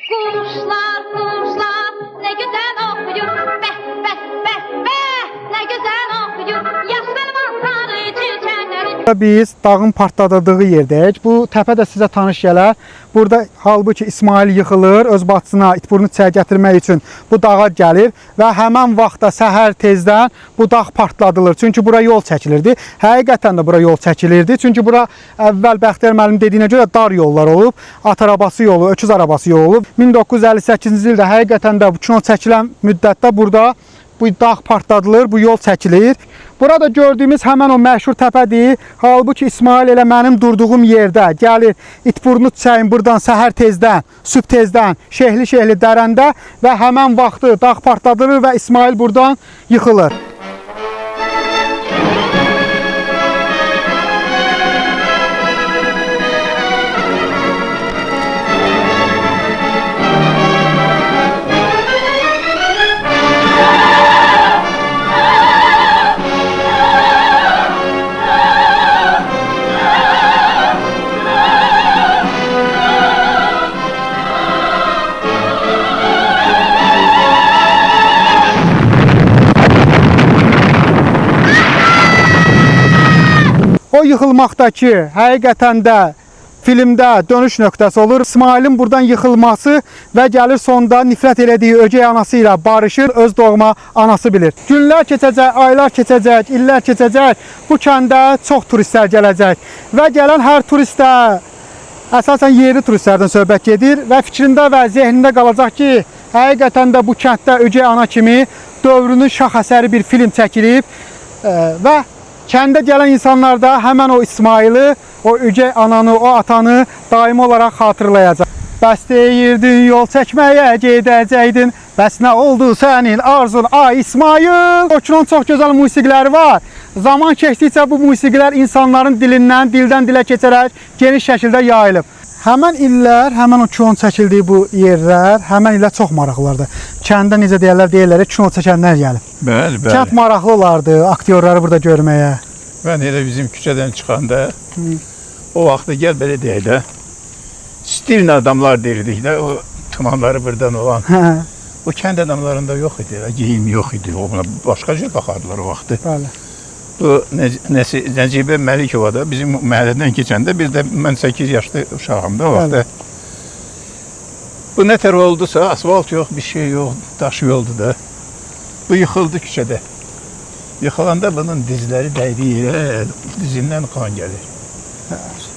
Speaker 5: Quşlar, quşlar nə gözəl oxuyur. Bəh, bəh, bəh, bəh, nə gözəl oxuyur. Yaşıl mantarı çiçəkləri,
Speaker 1: Biz dağın partladıldığı yerdəyik. Bu təpə də sizə tanış gələr. Burada halbuki İsmail yıxılır, öz bacısına itburnu çiçəyi gətirmək üçün bu dağa gəlir və həmən vaxtda səhər tezdən bu dağ partladılır. Çünki bura yol çəkilirdi. Həqiqətən də bura yol çəkilirdi. Çünki bura əvvəl Bəxtiyar müəllim dediyinə görə dar yollar olub. At arabası yolu, öküz arabası yolu olub. 1958-ci ildə həqiqətən də bu kino çəkilən müddətdə burada bu dağ partladılır, bu yol çəkilir. Burada gördüyümüz həmən o məşhur təpədir. Halbuki İsmail elə mənim durduğum yerdə gəlir itburnu çiçəyin buradan səhər tezdən, sübh tezdən, şehli-şehli dərəndə və həmən vaxtı dağ partladılır və İsmail buradan yıxılır. O yıxılmaqdakı həqiqətən də filmdə dönüş nöqtəsi olur. İsmailin buradan yıxılması və gəlir sonda nifrət elədiyi ögey anası ilə barışır, öz doğma anası bilir. Günlər keçəcək, aylar keçəcək, illər keçəcək. Bu kəndə çox turistlər gələcək və gələn hər turistə əsasən yerli turistlərdən söhbət gedir və fikrində və zehnində qalacaq ki, həqiqətən də bu kənddə ögey ana kimi dövrünün şah əsəri bir film çəkilib və kəndə gələn insanlar da həmən o İsmaili, o ögey ananı, o atanı daimi olaraq xatırlayacaq. Bəs deyirdin yol çəkməyə gedəcəkdin, bəs nə oldu sənin arzun ay İsmail? O kinonun çox gözəl musiqiləri var. Zaman keçdikcə bu musiqilər insanların dilindən, dildən dilə keçərək geniş şəkildə yayılıb. Həmən illər, həmən o kinon çəkildiyi bu yerlər, həmən illər çox maraqlılardı. Kəndə necə deyərlər, deyirlər, kino çəkənlər gəlib.
Speaker 2: Bəli, bəli.
Speaker 1: Kənd maraqlı olardı aktyorları burada görməyə.
Speaker 2: Mən elə bizim küçədən çıxanda o vaxtı gəl belə deyək də, stilli adamlar derdik də, o tumanları buradan olan. O kənd adamlarında yox idi, geyim yox idi. Ona başqa cür baxardılar o vaxtı.
Speaker 1: Bəli.
Speaker 2: Bu Nəcibə Məlikova da bizim məhəllədən keçəndə bir də mən 8 yaşlı uşağım da o vaxtı. Bu nə tər oldusa, asfalt yox, bir şey yox, daş yoldu da. Bu yıxıldı küçədə. Yıxılanda bunun dizləri dəydi yerə, dizindən qan gəlir.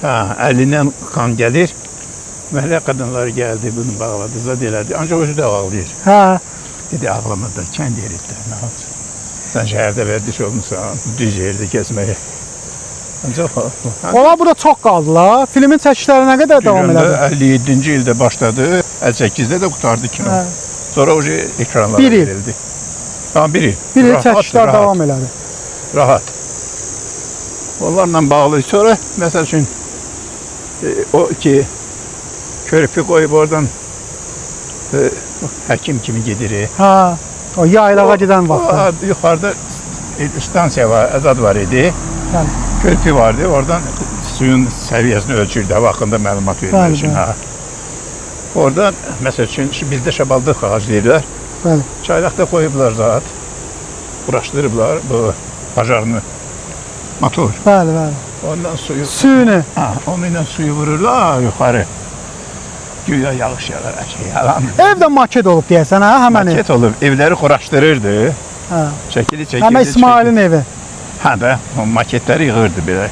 Speaker 2: Ha, əlindən qan gəlir. Məhəllə qadınları gəldi, bunu bağladı, zad elədi. Ancaq özü də ağlayır.
Speaker 1: Hə.
Speaker 2: Dedi, ağlama da, kənd yeridir, nə olsun. Sən şəhərdə vərdiş olmuşsan, düz yerdə kəsməyə. Ancaq
Speaker 1: Onlar burada çox qaldılar. Filmin çəkişləri nə qədər davam elədi?
Speaker 2: 57-ci ildə başladı, 58-də də qurtardı kino.
Speaker 1: Hə.
Speaker 2: Sonra o ekranlara
Speaker 1: Bir il.
Speaker 2: verildi. Ha, bir il.
Speaker 1: Bir il
Speaker 2: Rahat,
Speaker 1: çəkişlər
Speaker 2: rahat,
Speaker 1: davam elədi.
Speaker 2: Rahat. Onlarla bağlı. Sonra məsəl üçün o ki körpü qoyub oradan həkim kimi gedirik.
Speaker 1: Hə. O yaylağa gedən vaxtda.
Speaker 2: O, yuxarıda stansiya var, azad var idi.
Speaker 1: Bəli.
Speaker 2: Körpü vardı. Oradan suyun səviyyəsini ölçürdü, hava haqqında məlumat vermək
Speaker 1: Bəli,
Speaker 2: üçün.
Speaker 1: bəli.
Speaker 2: Ha. Orada məsəl üçün bizdə şabaldıq ağacı deyirlər.
Speaker 1: Bəli.
Speaker 2: Çaylaqda qoyublar zat. Quraşdırıblar bu pajarını motor.
Speaker 1: Bəli, bəli.
Speaker 2: Ondan suyu
Speaker 1: Süni.
Speaker 2: Ha, onunla suyu vururlar yuxarı. Güya yağış yağar, şey yalan.
Speaker 1: Ev də maket olub deyəsən, hə, həmən ev.
Speaker 2: Maket olub, evləri quraşdırırdı.
Speaker 1: Hə.
Speaker 2: Çəkili, çəkildi.
Speaker 1: Həmən İsmailin evi.
Speaker 2: Hə də, o maketləri yığırdı belə.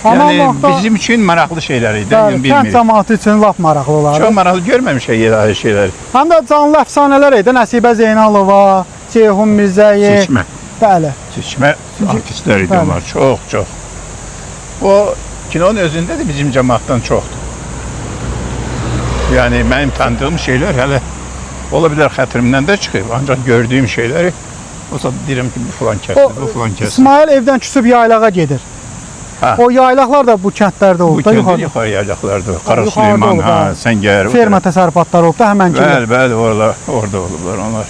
Speaker 1: Həmən
Speaker 2: Yəni
Speaker 1: vaxtda
Speaker 2: bizim üçün maraqlı şeylər idi,
Speaker 1: bəli,
Speaker 2: yəni
Speaker 1: kənd
Speaker 2: bilmirik.
Speaker 1: cəmaatı üçün lap maraqlı olardı.
Speaker 2: Çox maraqlı görməmişik elə şeylər.
Speaker 1: Həm də canlı əfsanələr idi. Nəsibə Zeynalova, Ceyhun Mirzəyev.
Speaker 2: Seçmə,
Speaker 1: Bəli.
Speaker 2: seçmə artistlər idi
Speaker 1: Bəli.
Speaker 2: onlar, çox, çox. O kinonun özündə də bizim cəmaatdan çoxdur. Yəni mənim tanıdığım şeylər hələ ola bilər xətrimdən də çıxıb, ancaq gördüyüm şeyləri o saat deyirəm ki, bu filan kəsdir, bu filan kəsdir.
Speaker 1: İsmail evdən küsüb yaylağa gedir.
Speaker 2: Hə.
Speaker 1: O yaylaqlar da bu kəndlərdə
Speaker 2: Bu
Speaker 1: olub da
Speaker 2: kəndin
Speaker 1: yuxarıda.
Speaker 2: yuxarı yaylaqlardır. Qara
Speaker 1: yuxarıda
Speaker 2: Süleyman,
Speaker 1: olub,
Speaker 2: ha,
Speaker 1: hə.
Speaker 2: Səngər. o
Speaker 1: Ferma
Speaker 2: tərəf.
Speaker 1: təsərrüfatları olub da həmən kimi.
Speaker 2: Bəli, bəli, orada, orada olublar onlar.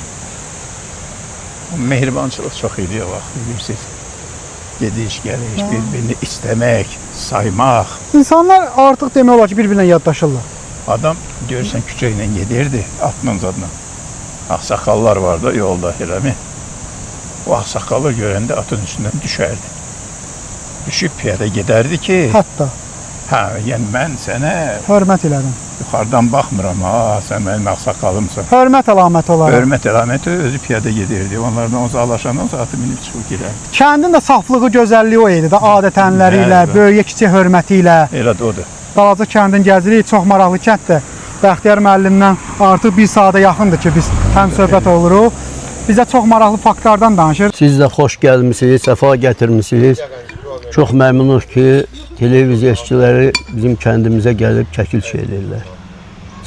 Speaker 2: O mehribançılıq çox idi o vaxt, bilirsiniz. Gediş, gəliş, bir-birini istəmək, saymaq.
Speaker 1: İnsanlar artıq demək olar ki, bir-birinə yaddaşırlar.
Speaker 2: Adam görürsən küçə ilə gedirdi, atla zadla. Ağsaqqallar vardı yolda, eləmi? O ağsaqqalı görəndə atın üstündən düşərdi. Düşüb piyada gedərdi ki,
Speaker 1: Hətta
Speaker 2: hə, yəni mən sənə
Speaker 1: hörmət elədim.
Speaker 2: yuxarıdan baxmıram, ha, sən mənim ağsaqqalımsan.
Speaker 1: Hörmət əlaməti olaraq.
Speaker 2: Hörmət əlaməti özü piyada gedirdi. Onlardan uzaqlaşandan sonra atı minib çıxıb girərdi.
Speaker 1: Kəndin də saflığı, gözəlliyi o idi də, adətənləri ilə,
Speaker 2: Bəli, bəli.
Speaker 1: böyüyə kiçiyə hörməti ilə.
Speaker 2: Elə də odur.
Speaker 1: Qalacıq kəndin gəzirik, çox maraqlı kənddir. Bəxtiyar müəllimlə artıq bir saata yaxındır ki, biz həm söhbət oluruq. Bizə çox maraqlı faktlardan danışır.
Speaker 6: Siz də xoş gəlmisiniz, səfa gətirmisiniz. Çox məmnunuq ki, televiziya işçiləri bizim kəndimizə gəlib çəkiliş edirlər.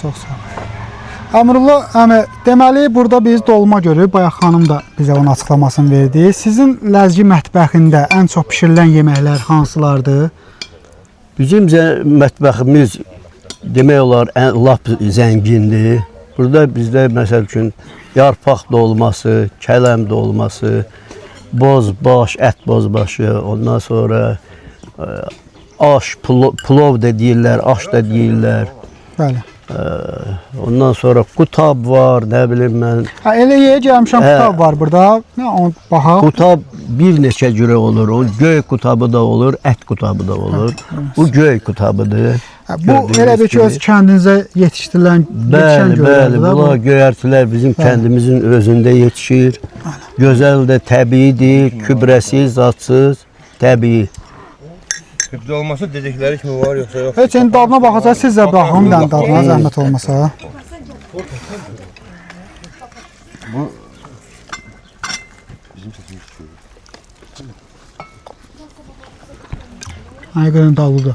Speaker 1: Çox sağ ol. Əmrullah əmi, deməli burada biz dolma görürük. Bayaq xanım da bizə onun açıqlamasını verdi. Sizin Ləzgi mətbəxində ən çox bişirilən yeməklər hansılardır?
Speaker 6: Bizim mətbəximiz demək olar ən lap zəngindir. Burada bizdə məsəl üçün yarpaq dolması, kələm dolması, bozbaş, ət bozbaşı, ondan sonra aş, plov da deyirlər, aş da deyirlər.
Speaker 1: Bəli.
Speaker 6: Ondan sonra qutab var, nə bilim mən.
Speaker 1: Hə, elə yeyə gəlmişəm, qutab var burada. Nə onu baxaq.
Speaker 6: Qutab bir neçə cürə olur. O göy qutabı da olur, ət qutabı da olur. Bu göy qutabıdır.
Speaker 1: Hə, bu elə bir ki, öz kəndinizə yetişdirilən, yetişən
Speaker 6: Bəli, bəli,
Speaker 1: göyərti də bu.
Speaker 6: bunlar göyərtilər bizim kəndimizin özündə yetişir. Gözəl də təbiidir, kübrəsiz, zatsız, təbii.
Speaker 7: Hübdə olması dedikləri kimi var yoxsa yox?
Speaker 1: Heç indi dadına baxacaq, siz də baxın bir dənə dadına, zəhmət olmasa.
Speaker 7: Bu
Speaker 1: Həqiqətən dadlıdır.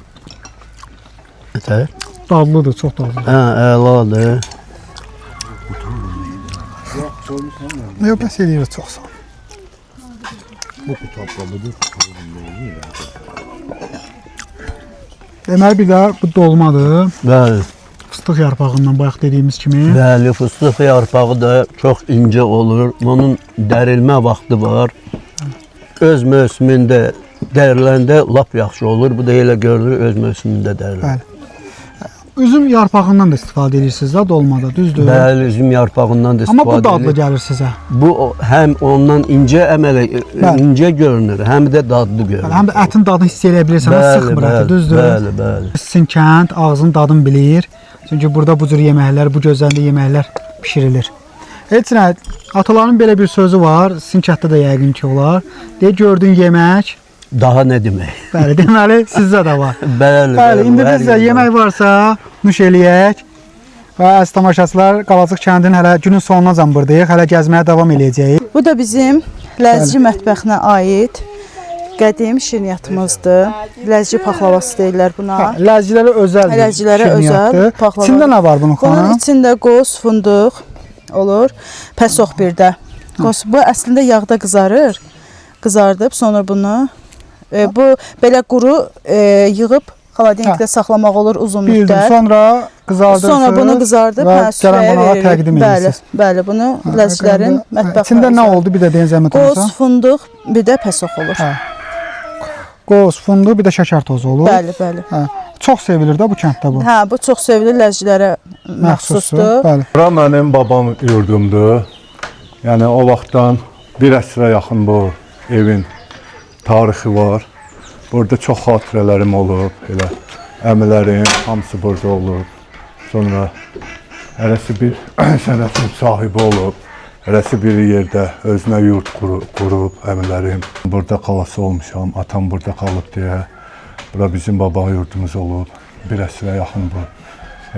Speaker 6: Nətər?
Speaker 1: Dadlıdır, çox dadlıdır.
Speaker 6: Hə, əladır.
Speaker 1: Yox, bəs eləyir, çox sağ ol.
Speaker 7: Bu qutabqabıdır.
Speaker 1: Deməli bir də bu dolmadır.
Speaker 6: Bəli.
Speaker 1: Fıstıq yarpağından bayaq dediyimiz kimi.
Speaker 6: Bəli, fıstıq yarpağı da çox incə olur. Onun dərilmə vaxtı var. Öz mövsümündə dəriləndə lap yaxşı olur. Bu da elə görünür öz mövsümündə dərilir.
Speaker 1: Bəli. Üzüm yarpağından da istifadə edirsiniz də dolmada, düzdür?
Speaker 6: Bəli, üzüm yarpağından da
Speaker 1: Amma
Speaker 6: istifadə
Speaker 1: bu dadlı
Speaker 6: edilir.
Speaker 1: gəlir sizə.
Speaker 6: Bu həm ondan incə əmələ
Speaker 1: Bəli.
Speaker 6: incə görünür, həm də dadlı görünür.
Speaker 1: Bəli, həm də ətin dadını hiss eləyə bilirsən,
Speaker 6: Bəli,
Speaker 1: sıxmır əti,
Speaker 6: bəli,
Speaker 1: düzdür?
Speaker 6: Bəli, bəli.
Speaker 1: Sizin kənd ağzın dadını bilir. Çünki burada bu cür yeməklər, bu gözəllikdə yeməklər bişirilir. Heç nə, ataların belə bir sözü var, sizin kənddə də yəqin ki olar. Deyir, gördüyün yemək,
Speaker 6: Daha nə demək?
Speaker 1: bəli, deməli sizdə də var.
Speaker 6: Bəli,
Speaker 1: Bəli, indi
Speaker 6: bu hər
Speaker 1: biz də
Speaker 6: yerdə
Speaker 1: yemək varsa nuş eləyək. Və əziz tamaşaçılar, Qalacıq kəndinin hələ günün sonunacan buradayıq. Hələ gəzməyə davam eləyəcəyik.
Speaker 3: Bu da bizim Ləzgi mətbəxinə aid qədim şirniyyatımızdır. Ləzgi paxlavası deyirlər buna.
Speaker 1: Hə, Ləzgilərə özəl bir
Speaker 3: Ləzgilərə özəl
Speaker 1: şirniyyatdır.
Speaker 3: paxlava.
Speaker 1: İçində nə var bunun
Speaker 3: Bunun
Speaker 1: xanım?
Speaker 3: içində qoz, fındıq olur, pəsox bir də. Qoz bu əslində yağda qızarır. Qızardıb sonra bunu bu belə quru yığıb xaladenikdə saxlamaq olur uzun
Speaker 1: Bildim.
Speaker 3: müddət.
Speaker 1: Sonra qızardırsınız.
Speaker 3: Sonra bunu qızardıb
Speaker 1: və
Speaker 3: hə,
Speaker 1: gələn
Speaker 3: süfrəyə
Speaker 1: qonağa
Speaker 3: veririk.
Speaker 1: təqdim
Speaker 3: Bəli,
Speaker 1: edirsiniz.
Speaker 3: bəli, bunu ləzgilərin mətbəxinə.
Speaker 1: İçində nə oldu? Bir də deyin zəhmət
Speaker 3: Qoz,
Speaker 1: olmasa.
Speaker 3: fındıq, bir də pəsox olur.
Speaker 1: Hə. Qoz, fındıq, bir də şəkər tozu olur.
Speaker 3: Bəli, bəli.
Speaker 1: Hə. Çox sevilir də bu kənddə bu.
Speaker 3: Hə, bu çox sevilir ləzgilərə məxsusdur.
Speaker 1: Bəli.
Speaker 8: Bura mənim babam yurdumdur. Yəni o vaxtdan bir əsrə yaxın bu evin tarixi var. Burada çox xatirələrim olub, elə əmilərim hamısı burada olub. Sonra hərəsi bir sənətin sahibi olub. Hərəsi bir yerdə özünə yurt qurub əmilərim. Burada qalası olmuşam, atam burada qalıb deyə. Bura bizim baba yurdumuz olub. Bir əsrə yaxın bu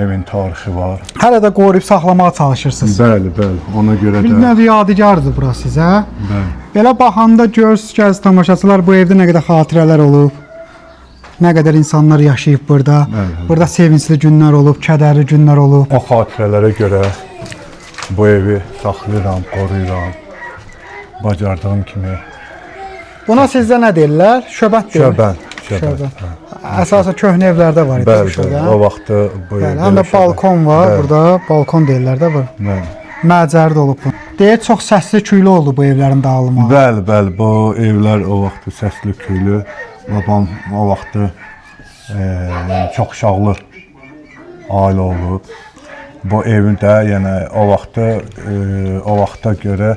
Speaker 8: evin tarixi var.
Speaker 1: Hələ də qoruyub saxlamağa çalışırsınız.
Speaker 8: Bəli, bəli. Ona görə
Speaker 1: Bir
Speaker 8: də.
Speaker 1: növ yadigardır bura sizə.
Speaker 8: Bəli.
Speaker 1: Belə baxanda görürsünüz ki, əziz tamaşaçılar, bu evdə nə qədər xatirələr olub. Nə qədər insanlar yaşayıb burada.
Speaker 8: Bəli.
Speaker 1: Burada sevincli günlər olub, kədərli günlər olub.
Speaker 8: O xatirələrə görə bu evi saxlayıram, qoruyuram. Bacardığım kimi.
Speaker 1: Buna sizdə nə deyirlər? Şöbət deyirlər.
Speaker 8: Şöbən, şöbən.
Speaker 1: Şöbən. Əsasən köhnə evlərdə var idi bu
Speaker 8: Bəli, bəli.
Speaker 1: şöbən.
Speaker 8: O vaxtı bu
Speaker 1: Bəli, həm də balkon var
Speaker 8: Bəli.
Speaker 1: burada. Balkon deyirlər də bura.
Speaker 8: Bəli.
Speaker 1: Məcəri də olub bu. Deyir çox səsli küylü oldu bu evlərin dağılmağı.
Speaker 8: Bəli, bəli, bu evlər o vaxtı səsli küylü. Babam o vaxtı yəni çox uşaqlı ailə olub. Bu evin də yəni o vaxtı o vaxta görə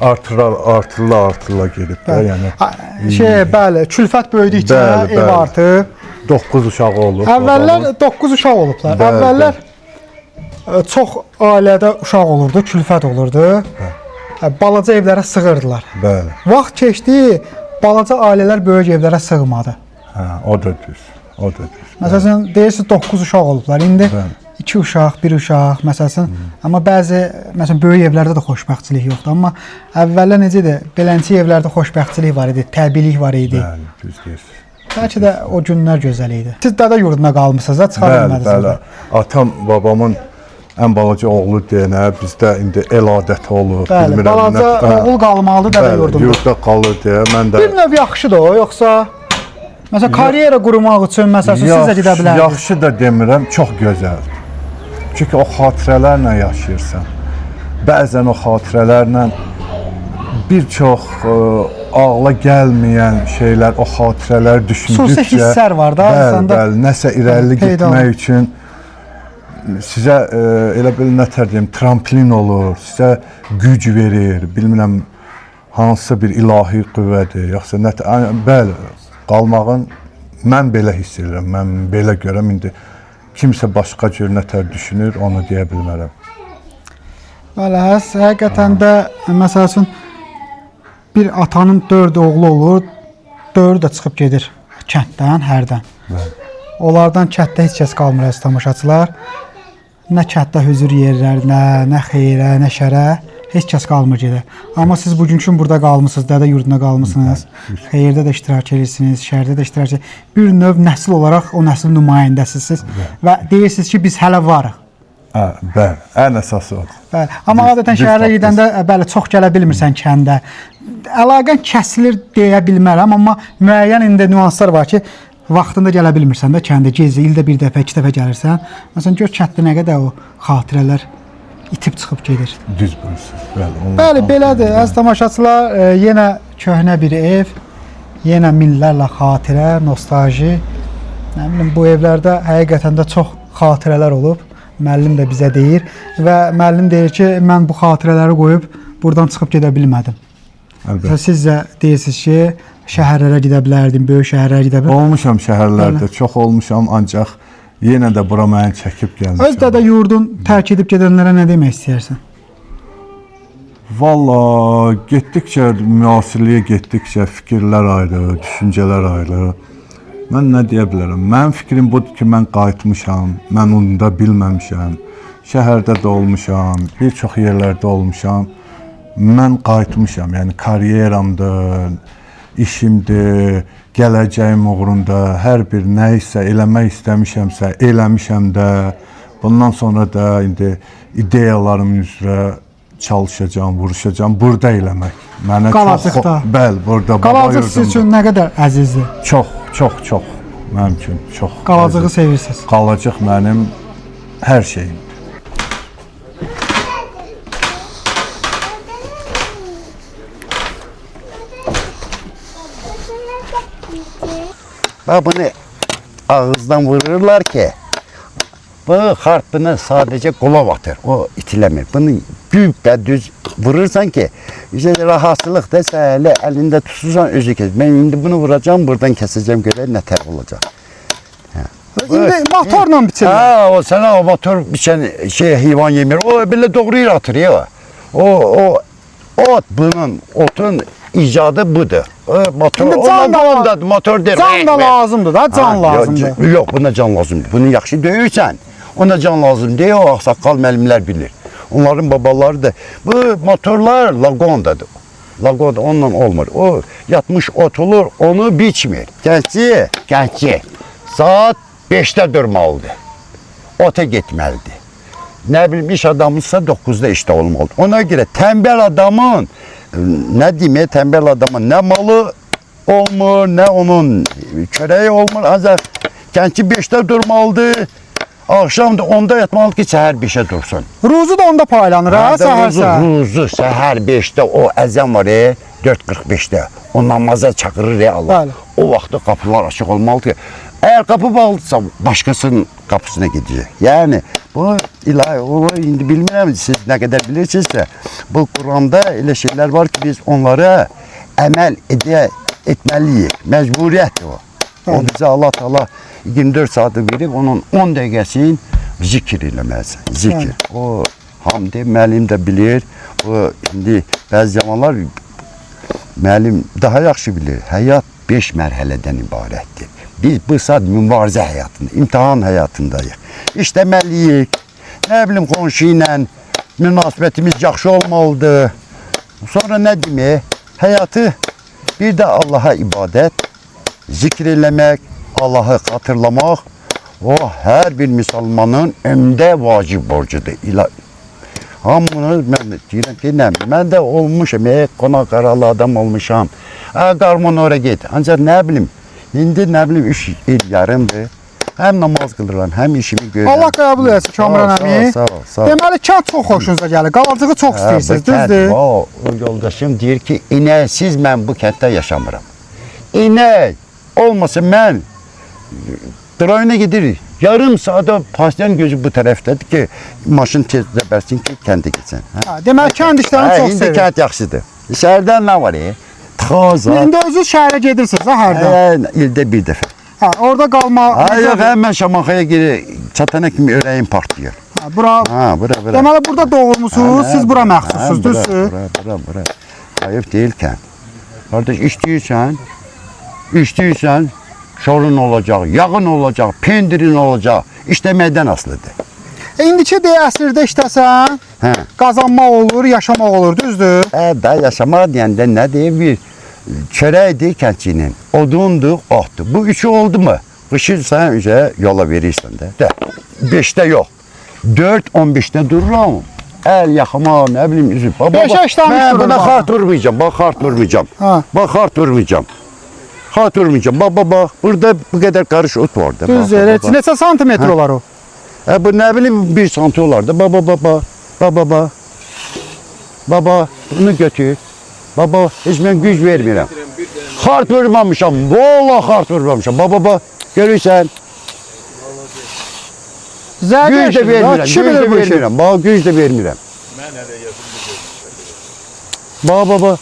Speaker 8: Artırıla gedib də, yəni
Speaker 1: Şey, bəli, külfət böyüdükcə
Speaker 8: Bəli,
Speaker 1: ev
Speaker 8: bəli.
Speaker 1: artıb.
Speaker 8: 9 uşağı olub.
Speaker 1: Əvvəllər
Speaker 8: babamın.
Speaker 1: 9 uşaq olublar.
Speaker 8: Bəli,
Speaker 1: Əvvəllər çox ailədə uşaq olurdu, külfət olurdu. Balaca evlərə sığırdılar.
Speaker 8: Bəli.
Speaker 1: Vaxt keçdi, balaca ailələr böyük evlərə sığmadı.
Speaker 8: Hə, o da düz. O da düz.
Speaker 1: Məsələn, deyirsiniz 9 uşaq olublar. İndi
Speaker 8: Bəli.
Speaker 1: 2 uşaq, 1 uşaq, məsələn, amma bəzi məsələn böyük evlərdə də xoşbəxtçilik yoxdur. Amma əvvəllər necə idi? Belənçi evlərdə xoşbəxtçilik var idi, təbiilik var idi.
Speaker 8: Bəli, düz deyirsiniz.
Speaker 1: Bəlkə də o günlər gözəl idi. Siz dədə yurduna qalmısınız da, çıxa
Speaker 8: Bəli,
Speaker 1: bilmədiniz.
Speaker 8: bəli.
Speaker 1: orada.
Speaker 8: Atam babamın ən balaca oğlu deyənə bizdə indi el adəti olur.
Speaker 1: Bəli,
Speaker 8: bilmirəm
Speaker 1: balaca
Speaker 8: nə-
Speaker 1: oğul qalmalıdır dədə
Speaker 8: Bəli,
Speaker 1: yurdunda.
Speaker 8: yurda qalır deyə mən də
Speaker 1: Bir növ yaxşıdır o, yoxsa məsələn karyera qurmaq üçün məsələn siz də gedə bilərdiniz.
Speaker 8: Yaxşı da demirəm, çox gözəldir. Çünki o xatirələrlə yaşayırsan. Bəzən o xatirələrlə bir çox ağla gəlməyən şeylər, o xatirələri düşündükcə
Speaker 1: Xüsusi hisslər var da
Speaker 8: bəli,
Speaker 1: insanda.
Speaker 8: Bəli, nəsə irəli
Speaker 1: Peyda
Speaker 8: getmək
Speaker 1: olur.
Speaker 8: üçün sizə elə bil nətər deyim, tramplin olur, sizə güc verir, bilmirəm hansısa bir ilahi qüvvədir, yoxsa nə bəli, qalmağın mən belə hiss edirəm, mən belə görürəm indi kimsə başqa cür nətər düşünür, onu deyə bilmərəm.
Speaker 1: Bəli, həqiqətən də məsəl üçün bir atanın 4 oğlu olur, 4-ü də çıxıb gedir kənddən, hərdən. Bəli. Onlardan kənddə heç kəs qalmır əziz tamaşaçılar. Nə kənddə hüzur yerlərinə, nə xeyrə, nə şərə heç kəs qalmır gedə. Amma siz bugünkü gün burada qalmısınız, dədə yurdunda qalmısınız. Xeyirdə də iştirak edirsiniz, şərdə də iştirak edirsiniz. Bir növ nəsil olaraq o nəslin nümayəndəsisiniz və deyirsiniz ki, biz hələ varıq.
Speaker 8: Hə, bəli, ən əsası odur.
Speaker 1: Bəli. Amma adətən
Speaker 8: Düz
Speaker 1: şəhərə
Speaker 8: tapdınız.
Speaker 1: gedəndə bəli, çox gələ bilmirsən kəndə. Əlaqən kəsilir deyə bilmərəm, amma müəyyən indi nüanslar var ki, vaxtında gələ bilmirsən də kəndə, gezi ildə bir dəfə, iki dəfə gəlirsən. Məsələn, gör kənddə nə qədər o xatirələr itib çıxıb gedir.
Speaker 8: Düz buyursunuz. Bəli, onlar
Speaker 1: Bəli, belədir. Əziz tamaşaçılar, yenə köhnə bir ev, yenə minlərlə xatirə, nostalji. Nə bilim, bu evlərdə həqiqətən də çox xatirələr olub. Müəllim də bizə deyir və müəllim deyir ki, mən bu xatirələri qoyub burdan çıxıb gedə bilmədim.
Speaker 8: Əlbəttə.
Speaker 1: Siz də deyirsiniz ki, şəhərlərə gedə bilərdim, böyük şəhərlərə gedə bilərdim.
Speaker 8: Olmuşam şəhərlərdə, çox olmuşam, ancaq yenə də bura məni çəkib gəlmişəm.
Speaker 1: Öz dədə yurdun tərk edib gedənlərə nə demək istəyirsən?
Speaker 8: Valla getdikcə müasirliyə getdikcə fikirlər ayrı, düşüncələr ayrı. Mən nə deyə bilərəm? Mənim fikrim budur ki, mən qayıtmışam, mən onu da bilməmişəm. Şəhərdə də olmuşam, bir çox yerlərdə olmuşam. Mən qayıtmışam, yəni karyeramdır, işimdir, gələcəyim uğrunda hər bir nə isə eləmək istəmişəmsə, eləmişəm də. Bundan sonra da indi ideyalarım üzrə çalışacağam, vuruşacağam. Burada eləmək. Mənə
Speaker 1: Qalacıqda.
Speaker 8: çox bəli, burada baba
Speaker 1: Qalacıq sizin
Speaker 8: yurdumda.
Speaker 1: üçün nə qədər əzizdir?
Speaker 8: Çox, çox, çox mənim üçün çox.
Speaker 1: Qalacağı
Speaker 8: əziz.
Speaker 1: sevirsiniz.
Speaker 8: Qalacıq mənim hər şeyimdir.
Speaker 4: Bax bunu ağızdan vururlar ki, bu xarpını sadəcə qola batır, o itiləmir. Bunu gübə düz vurursan ki, işte rahatsızlıq da elə əlində tutursan özü kəsir. Mən indi bunu vuracağam, buradan kəsəcəm görək nə tər olacaq.
Speaker 1: İndi motorla biçirlər.
Speaker 4: Ha, o sənə o motor biçən şey heyvan yemir. O belə doğru yerə atır ya. O ot bunun otun icadı budur. O motor
Speaker 1: İndi can da
Speaker 4: ondan da motor deyir.
Speaker 1: Can da lazımdır da, can
Speaker 4: Ha,
Speaker 1: lazımdır.
Speaker 4: Yox, buna can lazımdır. Bunu yaxşı döyürsən, ona can lazım deyə o ağsaqqal müəllimlər bilir. Onların babaları da bu motorlar Lagondadır. Lagonda onunla olmur. O yatmış ot olur, onu biçmir. Gəncçi saat 5-də durmalıdır. Ota getməlidir. Nə bilim iş adamısa 9-da işdə olmalıdır. Ona görə tənbəl adamın nə deyim, tənbəl adamın nə malı olmur, nə onun çörəyi olmur. Ancaq gəncçi 5-də durmalıdır. Axşam da 10-da yatmalıdır ki, səhər 5-ə dursun.
Speaker 1: Ruzu da onda paylanır ha, səhər
Speaker 4: Ruzu,
Speaker 1: səhər.
Speaker 4: ruzu səhər 5-də o əzən var, 4:45-də. O namaza çağırır Allah.
Speaker 1: Bəli.
Speaker 4: O vaxtda qapılar açıq olmalıdır ki, Əgər qapı bağlıdırsa başqasının qapısına gedəcək. Yəni bu ilahi, o indi bilmirəm siz nə qədər bilirsinizsə, bu Quranda elə şeylər var ki, biz onlara əməl etməliyik. Məcburiyyətdir o. O bizə Allah Taala 24 saatı verib onun 10 dəqiqəsini zikr eləməlisən. Zikr. O hamdi müəllim də bilir. O indi bəzi zamanlar müəllim daha yaxşı bilir. Həyat 5 mərhələdən ibarətdir. Biz bu saat mübarizə həyatında, imtahan həyatındayıq. İşləməliyik. Nə bilim qonşu ilə münasibətimiz yaxşı olmalıdır. Sonra nə demək? Həyatı bir də Allaha ibadət, zikr eləmək, Allahı xatırlamaq o hər bir müsəlmanın ömründə vacib borcudur. Hamını mən deyirəm ki, nə, mən də olmuşam, qonaq qaralı adam olmuşam. Qarmon ora get. Ancaq nə bilim, indi nə bilim 3 il yarımdır. Həm namaz qılıram, həm işimi görürəm.
Speaker 1: Allah qəbul eləsin Kamran əmi.
Speaker 4: Sağ ol, sağ ol.
Speaker 1: Deməli kənd çox xoşunuza gəlir. Qalacağı çox istəyirsiniz, düzdür?
Speaker 4: O yoldaşım deyir ki, inəksiz mən bu kənddə yaşamıram. İnək olmasa mən rayona gedirik. Yarım saata pasiyan gözü bu tərəfdədir ki, maşın tez bəssin ki, kəndə getsin.
Speaker 1: Hə, deməli kənd işlərini çox
Speaker 4: İndi
Speaker 1: sevir.
Speaker 4: kənd yaxşıdır. Şəhərdən nə var? Tıxaza.
Speaker 1: İndi özünüz şəhərə gedirsiniz ha hərdən.
Speaker 4: Hə, ildə bir dəfə.
Speaker 1: Hə, orada qalma.
Speaker 4: Ha, yox, mən Şamaxıya geri çatana kimi ürəyim partlayır.
Speaker 1: Hə, bura.
Speaker 4: Ha, bura, bura.
Speaker 1: Deməli burada doğulmusunuz, siz bura məxsussunuz, düzdür?
Speaker 4: Bura, bura, bura. Ayıb deyil kənd. Qardaş, işləyirsən, şorun olacaq, yağın olacaq, pendirin olacaq. İşləməkdən asılıdır.
Speaker 1: İndiki deyə əsrdə işləsən,
Speaker 4: Hə.
Speaker 1: qazanmaq olur, yaşamaq olur, düzdür?
Speaker 4: Hə, da yaşamaq deyəndə nə deyir? Bir çörəkdir kəndçinin, odundur, otdur. Bu üçü oldu mu? Qışı sən üzə yola verirsən də. Də. 5-də yox. 4:15-də dururam. Əl yaxıma, nə bilim üzü.
Speaker 1: Beşə işləmiş
Speaker 4: Mən
Speaker 1: durur
Speaker 4: buna
Speaker 1: bax.
Speaker 4: xart vurmayacağam, bax xart vurmayacağam.
Speaker 1: Ha.
Speaker 4: Bax xart vurmayacağam. Xart vurmayacağam. Bax, bax, bax. Burada bu qədər qarış ot var da.
Speaker 1: Düzdür.
Speaker 4: Bax, bax, bax.
Speaker 1: Neçə santimetr olar o?
Speaker 4: Bu nə bilim 1 santi olar da. Bax, bax, bax, bax. Bax, bax, bax. Baba, bunu götür. Baba, heç mən güc vermirəm. Xart vurmamışam. Vallahi xart vurmamışam. Baba, bax, görürsən.
Speaker 1: Zəqə
Speaker 4: Güc də vermirəm.
Speaker 1: Kişi
Speaker 4: Güc
Speaker 1: bilir
Speaker 4: də
Speaker 1: bu işi.
Speaker 4: vermirəm. Bax, güc də vermirəm. Bax, bax, bax.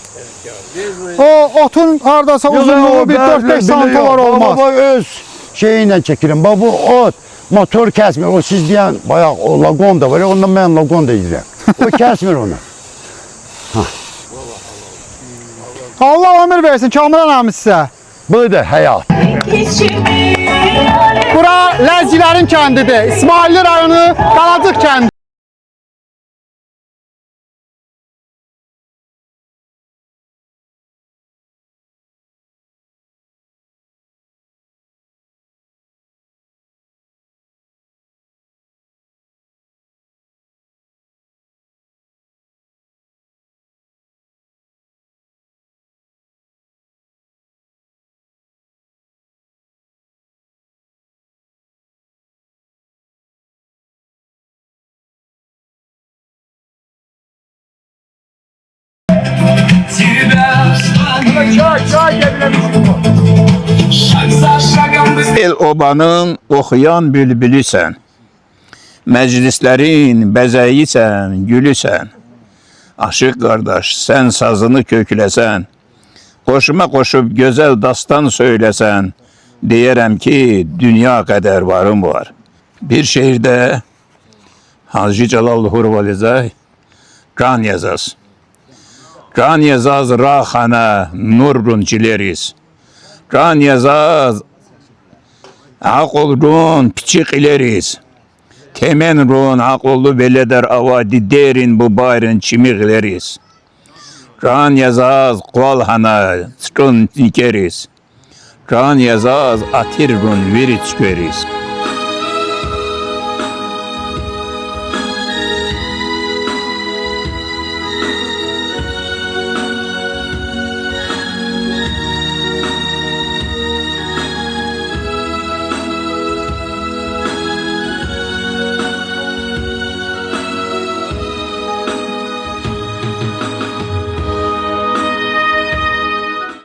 Speaker 1: O otun hardasa uzunluğu bir 4-5 santi olar olmaz.
Speaker 4: Baba öz şeyi ilə çəkirəm. Bax, bu ot motor kəsmir. O siz deyən bayaq o laqon da var. Ondan mən laqon da edirəm. O kəsmir onu.
Speaker 1: Allah ömür versin Kamran əmi sizə.
Speaker 4: Budur həyat.
Speaker 1: Bura Ləzgilərin kəndidir. İsmailli rayonu Qalacıq kəndi.
Speaker 2: El obanın oxuyan bülbülüsən. Məclislərin bəzəyisən, gülüsən. Aşıq qardaş, sən sazını kökləsən. Qoşuma qoşub gözəl dastan söyləsən. Deyərəm ki, dünya qədər varım var. Bir şeirdə Hacı Cəlal Hurvalizə can yazaz. Can yazaz raxana nurrun çileriz. Can yazaz Aqolrun piçik ileriz. Temen run aqollu beleder avadi derin bu bayrın çimiğleriz. Can yazaz qolhana çkun nikeriz. Can yazaz atir run viriç görüz.